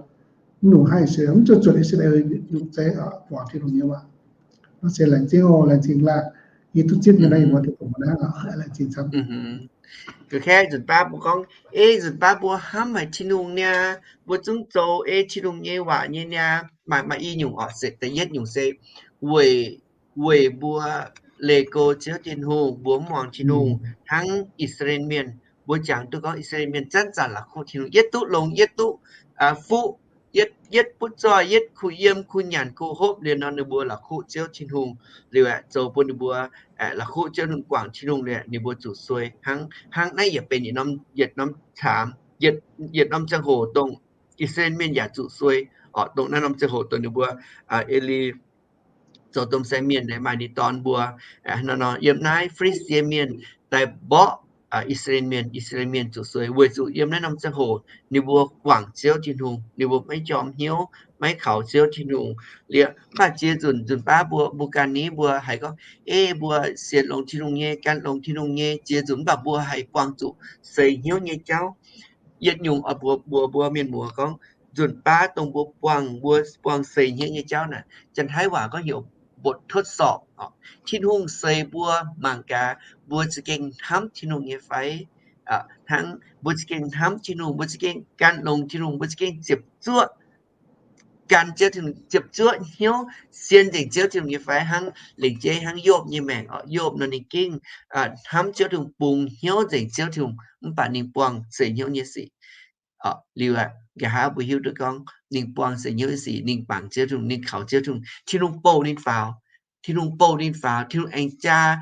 mv nungc hnangv I^saa^laa^en, mv zuqc zuotc I^saa^laa^en nyungc zeiv buangh Tin-Hungh nyei waac. Nor se laengz zingh oc, laengz zingh laanh. Yie duqv zipv nyei naaiv, yie muoz deic-bung naaiv, laengz zingh camv. Ga'kaiv nzunc baav mbuo gorngv, ei, nzunc baav mbuo hnamv haic Tin-Hungh niaa, mbuo zungv zoux ei Tin-Hungh nyei waac nyei niaa. Maaih, maaih i nyungc oc, se da'yietv nyungc se weic, weic mbuo leih go Ziouv Tin-Hungh, mbuo mv muangx Tin-Hungh hnangv I^saa^laa^en Mienh. Mbuo jangx duqv gorngv I^saa^laa^en Mienh zanc-zanc la'kuqv Tin-Hungh, yietv duqv longx, yietv duqv fuqv, yietv, yietv butv zoih, yietv kuh yiem, kuh nyanc, kuh hopv liuz nor, ninh mbuo la'kuqv Ziouv Tin-Hungh liuz aeqv, zoux bun ninh mbuo la'kuqv Ziouv Tin-Hungh, guangc Tin-Hungh liuz aeqv, ninh mbuo zuqc suei hnangv. Hnangv naaiv yaac benx yietc norm, yietc norm caamx, yietc norm ziangh hoc dongh I^saa^laa^en Mienh yaac zuqc suei oc. Dongh naaiv norm ziangh hoc dongh ninh mbuo, E^li zoux domh saeng mienh, maaih ninh dorn mbuo, nor, nor, yiem naaiv Fi^li^saa^die Mienh daaih mborqv I^saa^laa^en Mienh, I^saa^laa^en Mienh zuqc sueih weic zuqc yiem naaiv norm ziangh hoc ninh mbuo guangc Ziouv Tin-Hungh, ninh mbuo maiv jorm hnyouv, maiv kaux Ziouv Tin-Hungh liuz. Mv baac ziex nzunc nzunc baav mbuo, mbuo ganh ni mbuo haiz gorngv, ei, mbuo sienx longx Tin-Hungh nyei, gan longx Tin-Hungh nyei, ziex nzunc mv baac mbuo haih buangh zuqc seix hnyouv nyei jauv. Yietc nyungc oix mbuox mbuo mienh muoz gorngv, nzunc baav dongh mbuo buangh, mbuo buangh seix hnyouv nyei jauv naaic, Janx-Taiv waac gorngv heuc bột test sọ. Tin-Hungh seix mbuo mangc gaax, mbuo za'gengh hnamv Tin-Hungh nyei fai? Hnangv mbuo za'gengh hnamv Tin-Hungh, mbuo za'gengh gan longx Tin-Hungh, mbuo za'gengh ziepc zuoqv gan Ziouv Tin-Hungh, ziepc zuoqv hnyouv sienx nzengc Ziouv Tin-Hungh nyei fai? Hnangv lengc jeiv hnangv Yopv nyei maengc oc. Yopv nor ninh gengh hnamv Ziouv Tin-Hungh, bungx hnyouv nzengc Ziouv Tin-Hungh, mv baac ninh buangh seix hnyouv nyei sic. Liuz aqv, nqa'haav mbuo hiuv duqv gorngv ninh buangh seix hnyouv nyei sic, ninh bangc Ziouv Tin-Hungh, ninh kaux Ziouv Tin-Hungh, Tin-Hungh bouh ninh faaux. Tin-Hungh bouh ninh faaux, Tin-Hungh aengx jaa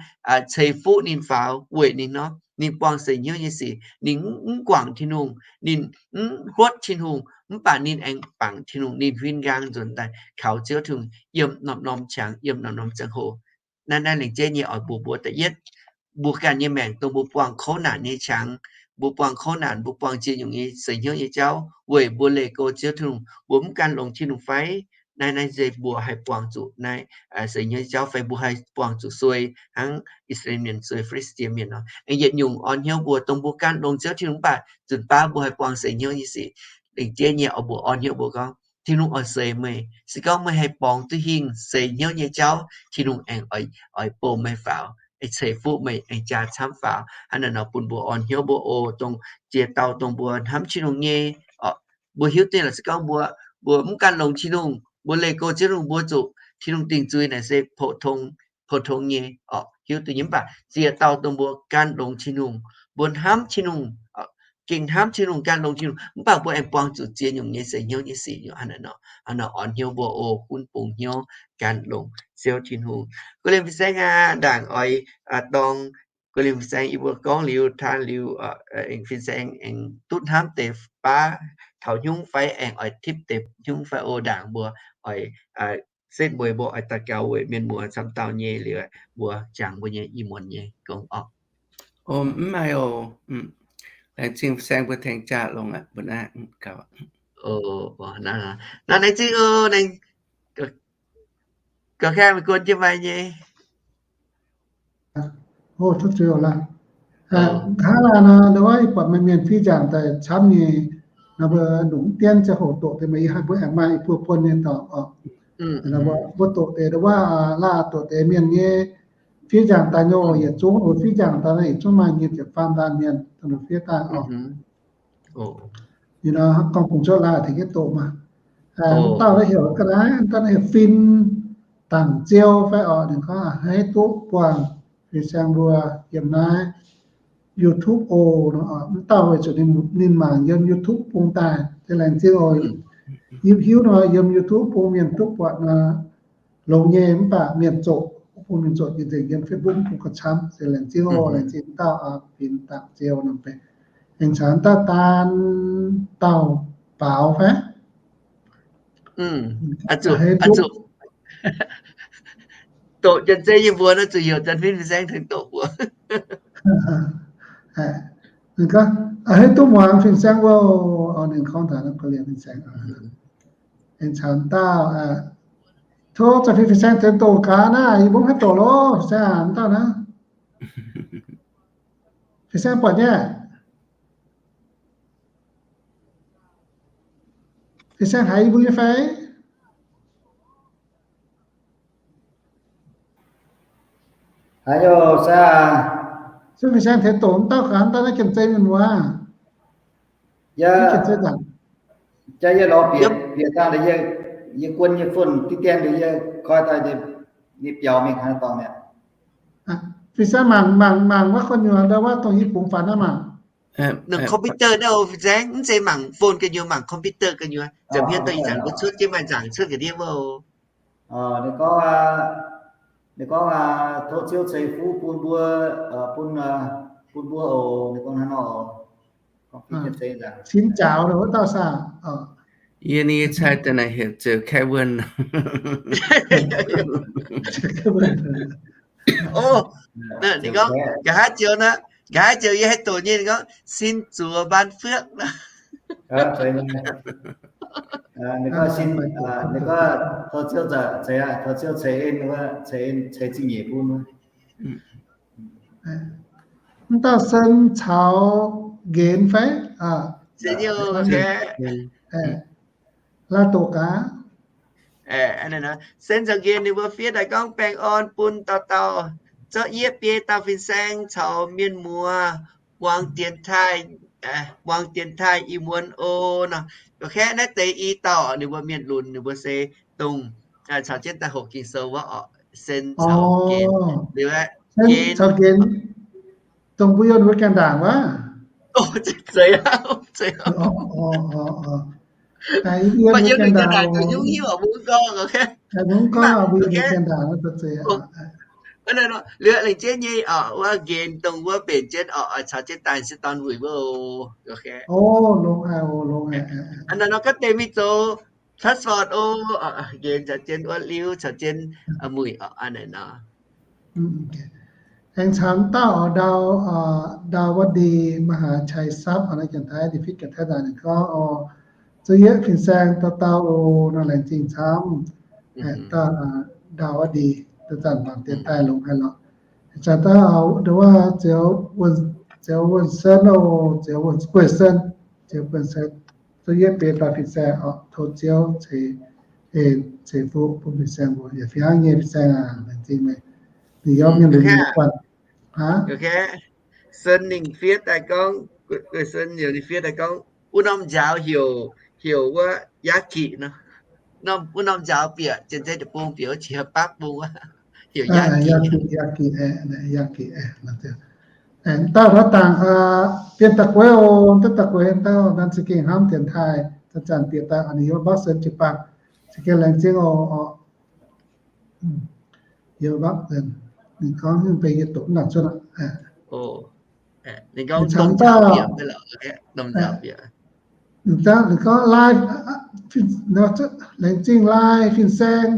ceix fuqv ninh faaux weic ninh nor. Ninh buangh seix hnyouv nyei sic, ninh mv guangc Tin-Hungh, ninh mv huotv Tin-Hungh, mv baac ninh aengx bangc Tin-Hungh, ninh huin nqaang nzuonx daaih kaux Ziouv Tin-Hungh yiem norm-norm qangx, yiem norm-norm ziangh hoc. Naaiv, naaiv lengc jeiv nyei oix mbuox mbuo, da'yietv, mbuo ganh nyei maengc dongh mbuo buangh kouv naanc nyei qangx, mbuo buangh kouv naanc, mbuo buangh ziex nyungc nyei seix hnyouv nyei jauv weic mbuo leih go Ziouv Tin-Hungh, mbuo mv gan longx Tin-Hungh fai? Naaiv, naaiv se mbuo haih buangh zuqc naaiv seix hnyouv nyei jauv fai mbuo haih buangh zuqc suei hnangv I^saa^laa^en Mienh suei Fi^li^saa^die Mienh nor. Aengx yietc nyungc orn hnyouv mbuo dongh mbuo gan longx Ziouv Tin-Hungh mv baac nzunc baav mbuo haih buangh seix hnyouv nyei sic. Lengc jeiv nyei oix mbuox orn hnyouv mbuo gorngv, Tin-Hungh oix seix meih. Se gorngv meih haih borngz duqv hingh seix hnyouv nyei jauv, Tin-Hungh aengx oix bouh meih faaux, ceix fuqv meih, aengx jaa camv faaux. Hnangv naaiv nor bun mbuo orn hnyouv mbuo oc, dongh ziex dauh dongh mbuo hnamv Tin-Hungh nyei oc. Mbuo hiuv duqv lorqc, se gorngv mbuo, mbuo mv gan longx Tin-Hungh, mbuo leih go Ziouv Tin-Hungh, mbuo zuqc Tin-Hungh dingc zuiz naaic se pou-tong, pou-tong nyei oc, hiuv duqv nyei. Mv baac ziex dauh dongh mbuo gan longx Tin-Hungh, mbuo hnamv Tin-Hungh, gengh hnamv Tin-Hungh, gan longx Tin-Hungh, mv baac mbuo aengx buangh zuqc ziex nyungc nyei seix hnyouv nyei sic. Hnangv naaiv nor, hnangv nor orn hnyouv mbuo oc, gunv bungx hnyouv gan longx Ziouv Tin-Hungh. Guv lienh fin-saeng aac, ndaangc oix dorng guv lienh fin-saeng yie mbuo gorngv liuz, taan liuz, aengx fin-saeng aengx duqv hnamv deix baav taux hnyungv fai, aengx oix tipv deix hnyungv fai oc. Ndaangc mbuo oix setv mueiz, mbuo oix daux gaux weic mienh muoz camv dauh nyei liuz, mbuo jangx mbuo nyei ih muonz nyei gong orqc. Mv maaih oc. Laengz zingh fin-saeng mbuo tengx jaax longx aqv mbuo naaiv gaux. Naaiv laengz zingh oc, gauh kaaih meih guon jienv maaih nyei. Hnangv naaiv nor, ndau wuov ih buatc maaih mienh fih nzaangc daaih camv nyei, nor mbuo longc mv dienv ziangh hoc doqc deix, meih yie haih mbuo aengx maaih ih buo buon nyei dorngx oc. Mbuo doqc deix ndau wuov, laah doqc deix mienh nyei fih nzaangc daaih nyei oc. Yietc zungv oc, fih nzaangc daaih naaiv yietc zungv maaih nyic ziepc faam laanh mienh dongh fiev daaih oc. Ninh nor gorngv bungx cuotv laah tengx jienv doqc maah. Dauh naaiv heuc ga'naaiv, dauh naaiv heuc Fin Dangc Ziou fai oc. Ninh gorngv a'hneiv duqv buangh fin-saeng mbuo yiem naaiv YouTube oc. Mv dauh weic zuqc ninh mangc yiem YouTube bung daaih, se laengz zingh oc. Yie hiuv nor yiem YouTube bung mienh duqv buatc nor longx nyei, mv baac mienh zoqc, bung mienh zoqc jiex nzengc yiem Facebook bung gauh camv. Se laengz zingh oc, laengz zingh dauh Fin Dangc Ziou nor. Aengx caux dauh daan, dauh baaux fai? Doqc Janx-Zei nyei mbuox nor zuqc heuc Janx-Fin fin-saeng tengx doqc mbuox. Ninh gorngv, a'hneiv duqv muangx fin-saeng wuov. Ninh gorngv taux naaiv guv lienh fin-saeng, aengx caux dauh, tov Janx-Fin fin-saeng tengx doqc gaax naaiv, yie mbuo mv haih doqc loh, fin-saeng aac, dauh naaiv. Fin-saeng buatc nyei. Fin-saeng haiz yie mbuo nyei fai? Haiz oc, saeng. Se fin-saeng tengx doqc mv dauh gaax, dauh naaiv Janx-Zei mienh muoz. Jaa yie lorz bieqc dangh, yie guon nyei phone diqv dien, yie koi daaih nyei biaux mingh haaix dorngx mi'aqv. Fin-saeng mangc, mangc, mangc wuov gu'nyuoz ndau wuov dongh yie bungx faaux naaiv mangc. Ninh computer naaiv oc, fin-saeng, mv zeiz mangc phone gu'nyuoz, mangc computer gu'nyuoz. Nza'hmien dongh ih zanc mbuo cuotv jienv maaih nzaangc cuotv ga'ndiev wuov oc. Ninh gorngv, ninh gorngv, tov Ziouv ceix fuqv bun mbuo, bun, bun mbuo oc. Ninh gorngv hnangv nor oc. Gorngv fiev Janx-Zei nzaangc. Cin Jaaux wuov dauh saah? Yie nyei cai daaih naaic heuc Ziouc Kaeqv Wuonh. Ninh gorngv nqa'haav joux naaiv, Nqa'haav ziouc yie haih doqc nyei, ninh gorngv, Sin zuoz mbaan fuoqv nor. Ninh gorngv, ninh gorngv, tov Ziouv, tov Ziouv ceix en, ceix en, ceix zingh nyeic bun. Mv dauh Sen caux Nqenx fai? Laaih doqc gaax. Sen caux Nqenx ninh mbuo fiev daaih gorngv, Baengh orn bun dauh dauh. Zorqv yie biei dauh fin-saeng caux mienh muoz muangx dienx taaih, muangx dienx taaih ih muonz oc nor. Gorqv-kaeqv naaiv deix i dauh ninh mbuo mienh lunx, ninh mbuo se dongh caux jienv daaih hoqc Ging-Sou wuov orqc, Sen caux Nqenx. Liuz aeqv, Sen caux Nqenx, dongh mbuo yiem mbuo gaengh ndaangc wuov. Zeiz, zeiz. Mv baac yiem mbuo gaengh ndaangc, mbuo mv gorngv, mbuo mv gorngv, mbuo yiem mbuo gaengh ndaangc. Liuz laengz jienv nyei oc, wuov Nqenx dongh wuov mbenc jienv oc, caux jienv daaih se dorn wuic wuov oc. Longx haic oc, longx haic. Hnangv naaiv nor gaav deix mingh zoux transport oc, Nqenx caux jienv wuov Liuz caux jienv muic oc, hnangv naaiv nor. Aengx caux dauh oc, ndau, ndau wuov ndie มหาชัยทรัพย์ oc, naaiv janx-taiv, da'fitv janx-taiv daaih ninh gorngv oc, zuov yie fin-saeng dauh dauh oc nor, laengz zingh camv. Ndau wuov ndie, da'zanc mangc deix daaih longx haic lorqc. Zanc dauh ndau wuov Ziouv Wuonh Sen oc, Ziouv Wuonh Guei Sen, Ziouv Guei Sen, zuov yie biei dauh fin-saeng oc, tov Ziouv ceix, ceix fuqv bun fin-saeng mbuo, yaac fih hnangv nyei fin-saeng aac, laengz zingh meih. Ninh yiem mienh lunx nyei guanh. Sen ninh fiev daaih gorngv, Guei Sen ninh fiev daaih gorngv, wuov norm njaaux heuc, heuc wuov Yaagic nor. Wuov norm njaaux bieqc Janx-Taiv Deic-Bung bieqc wuov qiex baav bung wuov, heuc Yaagic. Dauh wuov dangc, Bienh Da'gueix oc, Bienh Da'gueix dauh naaiv za'gengh hnamv dienx taaih, zanc-zanc bieqc daaih ninh yiem Mbauv Sen jiu-baang, za'gengh laengz zingh oc. Yiem Mbauv Sen, ninh gorngv ninh benx yietc doqc mv nangc cuotv aqv. Ninh gorngv, ninh gorngv, laengz zingh laai fin-saeng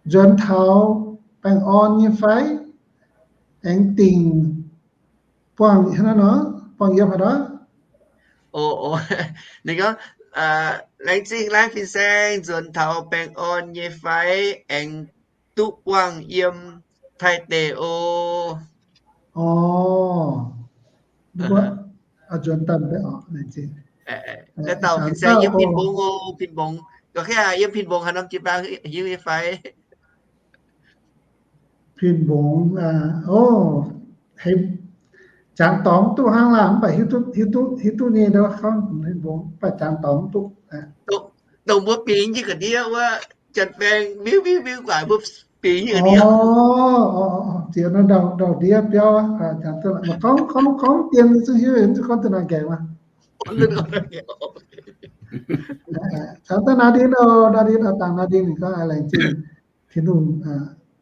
nzuonx taux baengh orn nyei fai, aengx dingc buangh, buangh yiem haaix nor? Ninh gorngv, laengz zingh laai fin-saeng nzuonx taux baengh orn nyei fai, aengx duqv buangh yiem Taiv deic oc. Nzuonx daaih, laengz zingh. Naaiv dauh fin-saeng yiem Pin Mbong oc, Pin Mbong. Gorngv yiem Pin Mbong haaix norm jiu-baang hiuv nyei fai? Pin Mbong, o, jangx dorngx duqv hnangv laanh, mv baac hiuv duqv nyei, gorngv Pin Mbong, mv baac jangx dorngx duqv. Dongh mbuo bingx nyei ga'ndiev wuov, Janx-Baeng miuv miuv miuv guaax, mbuo bingx nyei ga'ndiev. Ziex ndau ndiev biauv, gorngv gorngv gorngv dien zungv hiuv, gorngv da'naaiv nqaengc maah. Caux daaih naaiv ndin oc, naaiv ndin oc, dangx naaiv ndin ninh gorngv laengz zingh Tin-Hungh,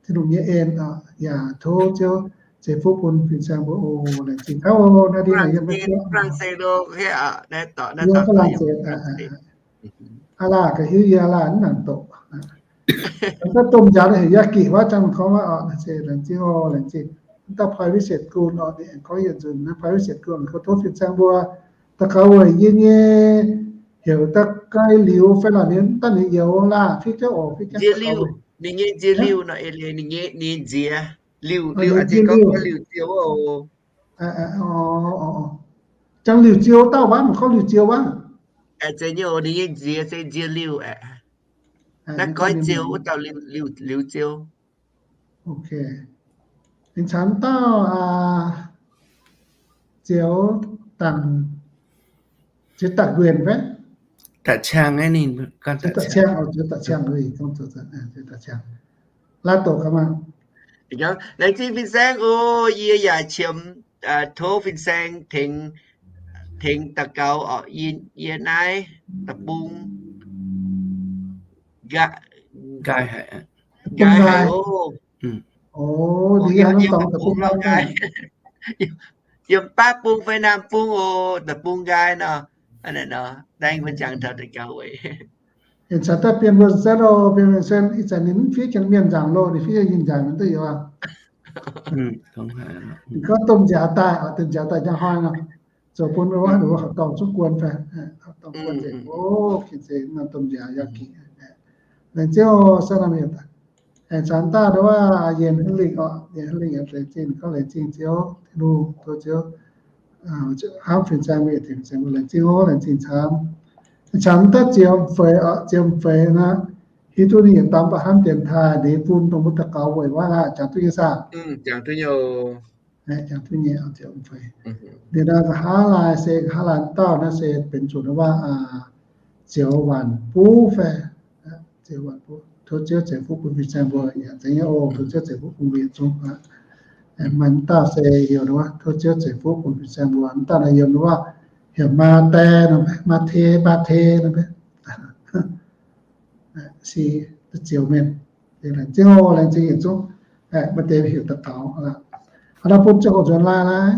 Tin-Hungh nyei en oc, yaac tov Ziouv ceix fuqv bun fin-saeng mbuo oc, laengz zingh taux oc, naaiv ndin yiem Faa^lang^se, Faa^lang^se, aa laah ga'hiuv yie, aa laah mv nangc doqc. Daaih domh njaaux heuc Yaagic wuov, Janx gorngv wuov oc, laengz zingh oc, laengz zingh. Mv dauh Poi Visit Gun oc, ninh gorngv yietc nzunc naaiv Poi Visit Gun, gorngv tov fin-saeng mbuo daux gaux weic yie nyei heuc daaih gai liuz fai lorqc, ninh daaih ninh youz laah, fiev jienv oc, fiev jienv daux gaux weic. Ninh nyei nziex liuh nor, ninh nyei nziex liuh, liuh, liuh ziouh oc. Jangx liuh ziouh dauh waac, mv gorngv liuh ziouh waac. Zeiz nyei oc, ninh nyei nziex se nziex liuh aeqv. Naaiv goiv ziouh wuov dauh liuh ziouh. Ok. Ninh caux dauh Ziouv Dangc, Ziouv Dangc Nguyen fai? Da'ciangh, Ziouv Da'ciangh, Ziouv Da'ciangh, Ziouv Da'ciangh. Laaih doqc gaax maah. Laengz zingh fin-saeng oc, yie yaac qiemx tov fin-saeng tengx, tengx daux gaux oc, yie naaiv deic-bung nqaai haic oc. Yiem baav bung fai naamh bung oc, deic-bung nqaai nor. Naaiv nor, dangh mbuo jangx taux deix gauh weic. Caux daaih Bienh Wuonh Sen oc, Bienh Wuonh Sen, ih zanc ninh mv fiev janx mienh nzaangc loh, ninh fiev nyei nzaangc mienh duqv youz aqv. Ninh gorngv domh nziaaux daaih, domh nziaaux daaih njang hnoi nor, zoux bun wuov haaix dorngx zuqv guon fai, dorngx guon nzengc, o, ginv zeiz maaih domh nziaaux yaac ginv. Laengz zingh oc, sav norm yietc, aengx caux dauh nduov, Yienc Haaix Lingh oc, Yienc Haaix Lingh yaac laengz zingh, gorngv laengz zingh Ziouv Tin-Hungh, tov Ziouv hnamv fin-saeng mbuo yietc tengx, fin-saeng mbuo laengz zingh oc, laengz zingh camv. Camv daaih Ziouv Feix oc, Ziouv Feix naaiv, hiuv duqv ninh yietc dangh mv baac hnamv dienx taaih, ninh bun dongh mbuo daux gaux weic waac aqv, jangx duqv nyei saah? Jangx duqv nyei. Ninh naaiv nqa'haav laai se, nqa'haav laai dauh naaiv se benx zuqc wuov, Zioux Waanc Buv fai, Zioux Waanc Buv. Tov Ziouv ceix fuqv bun fin-saeng mbuo yaac zeiz nyei oc. Tov Ziouv ceix fuqv bun mbuo yietc zungv. Maaih dauh se heuc wuov, tov Ziouv ceix fuqv bun fin-saeng mbuo. Dauh naaiv yiem wuov, heuc Maa Dae nor, Maa Te, Maa Te nor, si, zioux mienh. Laengz zingh oc, laengz zingh yietc zungv. Maaih deix heuc daux gaux. Hnangv naaiv bun ziangh hoc nzuonx laai laai.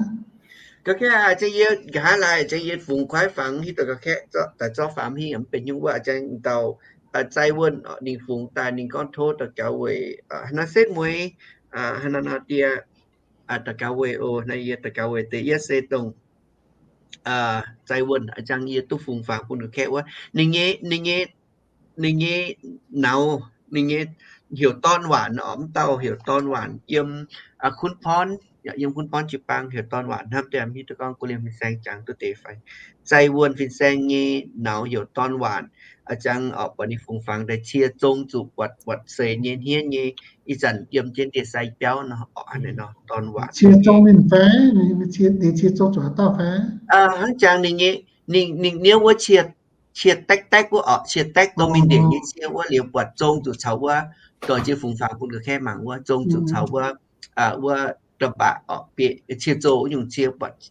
Ga'kaeqv, zengv yie nqa'haav laai, zengv yie fungx kuaaiv fangx hiuv duqv ga'kaeqv daaih zorqv faam hingh mv benx nyungc wuov, zengv dauh Zai Wuonh ninh fungx daaih ninh gorngv tov daux gaux weic hnangv naaiv setv mueiz, hnangv naaiv nor die, daux gaux weic oc, naaiv yie daux gaux weic deix yie se dongh Zai Wuonh, zengv yie duqv fungx fangx bun ga'kaeqv wuov. Ninh nyei, ninh nyei, ninh nyei nauz, ninh nyei heuc Dorn Waanc oc, mv dauh heuc Dorn Waanc, yiem Kun Porn, yiem Kun Porn jiu-baang heuc Dorn Waanc hnamv deix, mv hiuv duqv gorngv guv liemh fin-saeng jangx duqv deix fai. Zai Wuonh fin-saeng nyei nauz heuc Dorn Waanc, zengv oc buatc ninh fungx fangx daaih cie zong zuqc buatc, buatc seix nyei hniev nyei, ih zanc yiem jienv ndie-sai biauv nor, oc, hnangv naaiv nor, Dorn Waanc. Cie zong ninh fai? Ninh cie zong zuqc haaix dauh fai? Hnangv jangx ninh nyei, ninh, ninh niouv wuov cie, cie daekv daekv wuov oc, cie daekv dongh mingh ndieqc nyei cie wuov liuz buatc zong zuqc caux wuov, dorh jienv fungx fangx bun ga'kaeqv mangc wuov, zong zuqc caux wuov, wuov da'mbaac oc, bieqc cie zoh wuov nyungc cie buatc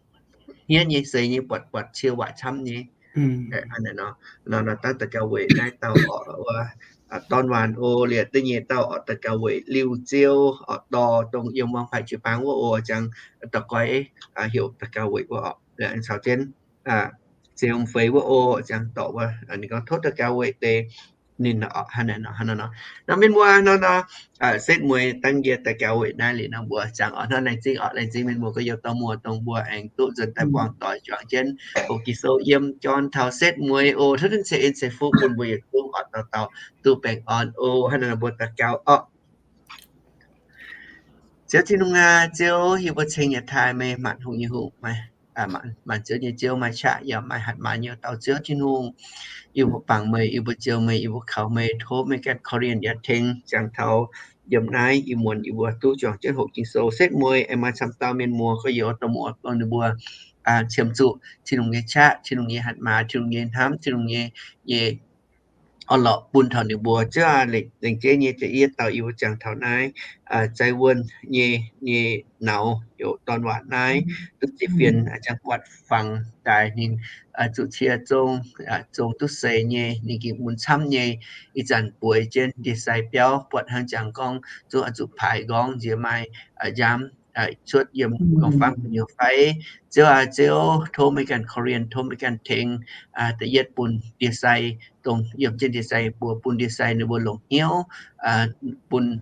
hniev nyei, seix nyei, buatc, buatc cie waaic camv nyei. Hnangv naaiv nor, nor, nor dangv daux gaux weic naaiv dauh oc, wuov Dorn Waanc oc, liuz da'nyeic dauh oc daux gaux weic Liuh Ziou oc, dorh dongh yiem Muangh Paaix jiu-baang wuov oc, zengv daux gaux heuc daux gaux weic wuov oc, caux jienv Ziouv Feix wuov oc, zengv dorh wuov, ninh gorngv tov daux gaux weic deix ninh oc, hnangv naaiv nor, hnangv naaiv nor. Nor mienh muoz nor, nor setv mueiz dangv yie daux gaux weic naaiv liuz nor mbuo ziangh oc, hnangv laengz zingh oc, laengz zingh mienh muoz gorx-youz dauh muoz dongh mbuo aengx duqv nzuonx daaih buangh doic juangc jienv Hoqc Ging-Sou yiem John taux setv mueiz oc, tov ninh ceix en ceix fuqv bun mbuo yietc zungv oc, dauh dauh duqv baengh orn oc, hnangv naaiv nor mbuo daux gaux oc. Ziouv Tin-Hungh aac, Ziouv, yie mbuo ceng yietc taaih meih, maanc hungh nyei Hungh, maanc Ziouv nyei Ziouv, maaih qaqv yaac maaih hatc maaz nyei dauh Ziouv Tin-Hungh. Yie mbuo bangc meih, yie mbuo njoux meih, yie mbuo kaux meih, tov meih ganh korv-lienh yaac tengx ziangh taux yiem naaiv ih muonz yie mbuo duqv juangc jienv Hoqc Ging-Sou setv mueiz, aengx maaih camv dauh mienh muoz gorx-youz dauh muoz dongh ninh mbuo qiemx zuqc Tin-Hungh nyei qaqv, Tin-Hungh nyei hatc maaz, Tin-Hungh nyei hnamv, Tin-Hungh nyei, nyei orn-lorqc bun taux ninh mbuo. Ziouv aac, lengc jeiv nyei da'yietv dauh yie mbuo ziangh taux naaiv Zai Wuonh nyei, nyei nauz heuc Dorn Waanc naaiv duqv zipv fienx, ziangh buatc fangx daaih ninh zuqc cie zong, zong duqv seix nyei, ninh gengh mun camv nyei. Ih zanc bueix jienv ndie-sai biauv, buatc hnangv jangx gorngv zungv oix zuqc paaix nqorngv nziex maaih nziaamv cuotv yiem nqorngv-famv gu'nyuoz fai. Ziouv aac, Ziouv, tov meih ganh korv-lienh, tov meih ganh tengx da'yietv bun ndie-sai, dongh yiem jienv ndie-sai mbuo, bun ndie-sai ninh mbuo longc hnyouv, bun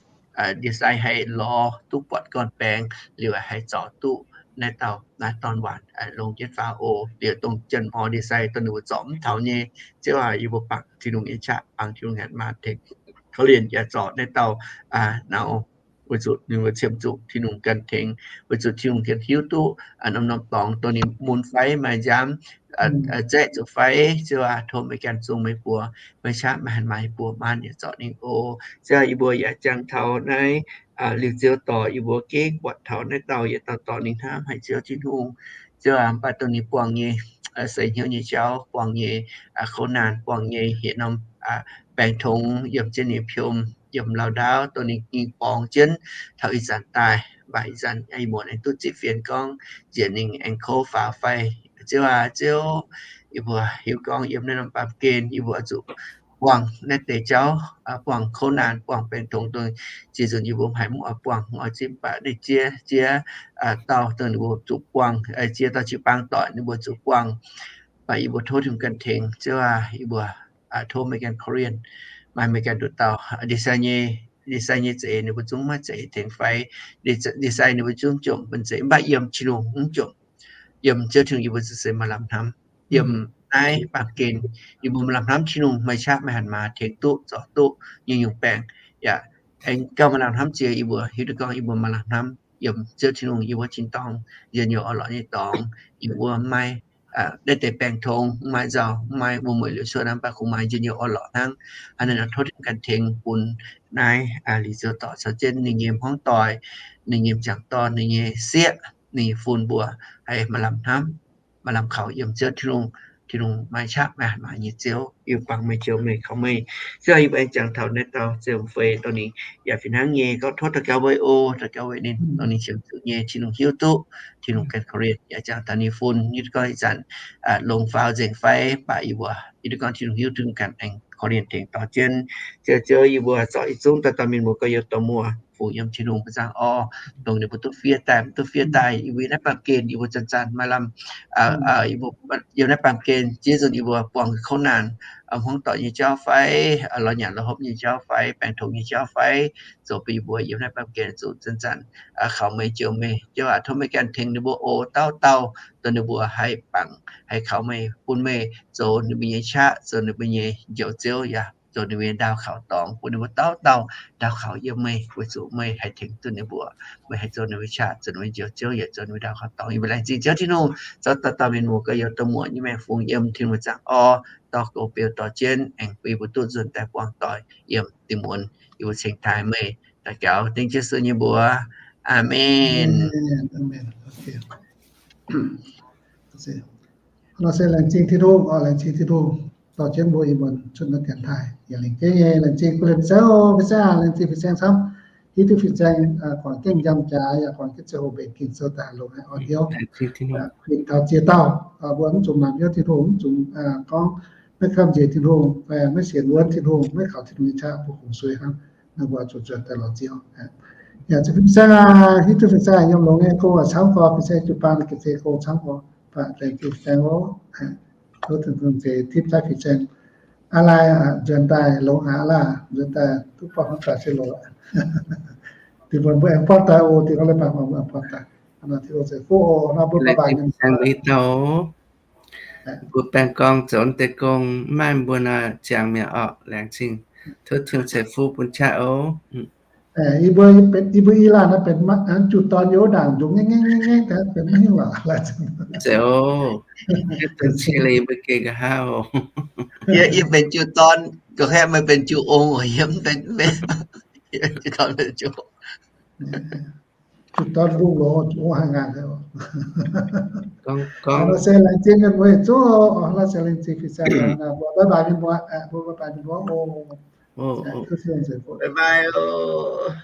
ndie-sai haih lorz duqv buatc gorn-baengx liuz haih zorc duqv naaiv dauh, naaiv Dorn Waanc longx jienv faaux oc. Liuz dongh janx-mor ndie-sai dongh ninh mbuo zorc mv taux nyei, Ziouv aac, yie mbuo bangc Tin-Hungh nyei qaqv, bangc Tin-Hungh nyei hatc maaz tengx korv-lienh yaac zorc naaiv dauh nauz, weic zuqc ninh mbuo qiemx zuqc Tin-Hungh ganh tengx, weic zuqc Tin-Hungh ganh hiuv duqv norm-norm dorngx dongh ninh mun fai maaih nziaamv zaeqv zuqc fai. Ziouv aac, tov meih ganh zungh meih buoz, meih qaqv meih hatc maaz buoz maanc yaac zorc ninh oc. Ziouv aac, yie mbuo yaac ziangh taux naaiv Liuh Ziou dorh yie mbuo gengh buatc taux naaiv dauh yietc dauh dorh ninh hnamv haic Ziouv Tin-Hungh. Ziouv aac, mv baac dongh ninh buangh nyei seix hnyouv nyei jauv, buangh nyei kouv naanc, buangh nyei hiex norm baengc tongx yiem jienv ninh piom yiem lauh ndaauv, dongh ninh ging borngz jienv taux ih zanc daaih, mv baac ih zanc ih muonz aengx duqv zipv fienx gorngv njiec ninh aengx kouv faaux fai. Ziouv aac, Ziouv, yie mbuo hiuv gorngv yiem naaiv norm baamh gen yie mbuo oix zuqc buangh naaiv deix jauv, buangh kouv naanc, buangh baengc tongx dongh ziex nzunc yie mbuo mv haiz mv oix buangh, mv oix zipv, mv baac naaiv jiex, jiex dauh dongh ninh mbuo zuqc buangh, jiex dauh jiu-baang doic ninh mbuo zuqc buangh. Mv baac yie mbuo tov Tin-Hungh ganh tengx, Ziouv aac, yie mbuo tov meih ganh korv-lienh, maaih meih ganh nduqc dauh ndie-sai nyei ndie-sai nyei za'eix ninh mbuo zungv maiv zeiz tengx fai, ndie-sai ninh mbuo zungv jomc, mv zeiz, mv baac yiem Tin-Hungh mv jomc. Yiem Ziouv Tin-Hungh yie mbuo zungv se maaih lamh hnamv. Yiem naaiv baamh gen yie mbuo maaih lamh hnamv Tin-Hungh, meih qaqv meih hatc maaz tengx duqv zorc duqv nyungc-nyungc baengc. Yaac aengx gauh maaih lamh hnamv jiex yie mbuo hiuv duqv gorngv yie mbuo maaih lamh hnamv yiem Ziouv Tin-Hungh, yie mbuo tin-dorngh njien-youh orn-lorqc nyei dorngx, yie mbuo maiv maaih naaiv deix baengh tongx, maiv maaih nzauh, maiv maaih wuom-mueic liuz cuotv, mv baac kungx maaih njien-youh orn-lorqc hnangv. Hnangv naaiv nor tov Tin-Hungh ganh tengx bun naaiv Liuz Ziouv dorc caux jienv ninh nyei hmuangv doic, ninh nyei m'jangc dorn, ninh nyei sieqv, ninh nyei fun mbuo haih maaih lamh hnamv, maaih lamh kaux yiem Ziouv Tin-Hungh. Tin-Hungh meih qaqv meih hatc maaz nyei Ziouv, yie bangc meih, joux meih, kaux meih. Ziouv, yie mbuo aengx jangx taux naaiv dauh Ziouv Fei dorh ninh yaac fih hnangv nyei gorngv tov daux gaux weic o, daux gaux weic ninh, dongh ninh qiemx zuqc nyei, Tin-Hungh hiuv duqv, Tin-Hungh ganh korv-lienh. Yaac jangx taux ninh fun, yie duqv gorngv ih zanc longx faaux nzengc fai, mv baac yie mbuo yie duqv gorngv Tin-Hungh hiuv duqv ganh aengx korv-lienh tengx dorh jienv. Ziouv, Ziouv, yie mbuo zorqv yietc zungv dauh dauh mienh muoz gorx-youz dorh muoz fungx yiem Tin-Hungh mbuo nzangc orv, dongh ninh mbuo duqv fiev daaih, mv duqv fiev daaih, yie mbuo yiem naaiv baamh gen yie mbuo zanc-zanc maaih lamh, yiem naaiv baamh gen jiex nzunc yie mbuo buangh kouv naanc, hmuangv doic nyei jauv fai, lorz nyanc lorz hopv nyei jauv fai, baengh tongx nyei jauv fai, zoux bun yie mbuo yiem naaiv baamh gen zuqc zanc-zanc kaux meih, joux meih. Ziouv aac, tov meih ganh tengx ninh mbuo oc, dauh dauh dongh ninh mbuo haih bangc haih kaux meih, bun meih zoux ninh mbuo nyei qaqv, zoux ninh mbuo nyei Njoux Ziouv, yaac zoux ninh mbuo nyei ndaauh kaux dorngx, bun ninh mbuo dauh dauh ndaauh kaux yiem meih, weic zuqc meih haih tengx duqv ninh mbuo. Meih haih zoux ninh mbuo nyei qaqv, zoux ninh mbuo nyei Njoux Ziouv, yaac zoux ninh mbuo ndaauh kaux dorngx. Yie mbuo laengz zingh Ziouv Tin-Hungh, zorqv dauh dauh mienh muoz gorx-youz dorh muoz nyei maengx fungx yiem Tin-Hungh mbuo nzangc orv, dorh goux beu dorh jienv, aengx bun yie mbuo duqv nzuonx daaih buangh doic yiem diuh muonz. Yie mbuo cingx taaih meih daux gaux dengv Yesu nyei mbuox. Aamen. Nor se laengz zingh Tin-Hungh, laengz zingh Tin-Hungh dorh jienv mbuo ih muonz cuotv naaiv dienx taaih yaac lengc jeiv nyei. Laengz zingh Fu Liemh Saengv, Fu Saengv aac, laengz zingh Fu Saengv camv, hiuv duqv Fu Saengv guangc jienv njang jaax yaac guangc jienv ziangh hoc mbenc Ging-Sou daaih longc haaix orn hnyouv, bieqc taux ziex dauh, mbuo mv zuqc maanc hnyouv Tin-Hungh, mv zuqc gorngv maiv gamh nziex Tin-Hungh, maiv sienx wuonv Tin-Hungh, maiv kaux Tin-Hungh nyei qaqv, mbuo kungx sueih hnangv. Naaiv mbuo zuqc nzuonx daaih lorz Ziouv. Yaac zuqc Fin-Saeng aac, hiuv duqv Fin-Saeng yiem longx nyei gong aac camv gorx, Fin-Saeng jiu-baang ga'sie gong camv gorx, baac laengz zingh Fin-Saeng oc. Tov Tin-Hungh ceix tipv jaav Fin-Saeng. Aa lai nzuonx daaih longx haic laah, nzuonx daaih duqv buangh hnangv daaih se loz. Dingc mbuo mbuo aengx buangh daaih oc, dingc mbuo leiz-baaix mbuo aengx buangh daaih. Nor Tin-Hungh ceix fuqv oc, nor mbuo baac baac mienh dauh. Mbuo baengh gorngv zoux deix gong maiv maaih mbuo nor ziangx mi'aqv orqc. Laengz zingh, tov Tin-Hungh ceix fuqv bun qaqv oc. Yie mbuo, yie mbuo i laanh naaiv benx juqc dorn yiem wuov ndaangc nzungx ngaengv ngaengv ngaengv, benx maiv hingh lorqc. Zeiz oc. Yie benx juqc dorn, gorngv haaix meih benx juqc ong oc, yie mv benx, juqc dorn lungh loz, juqc ong haaix ngaanc. Gorngv, gorngv se laengz zingh mienh muoz zuov, laengz zingh Fin-Saeng, mbuo bye bye mienh muoz, mbuo bye bye mienh muoz oc. Bye bye oc.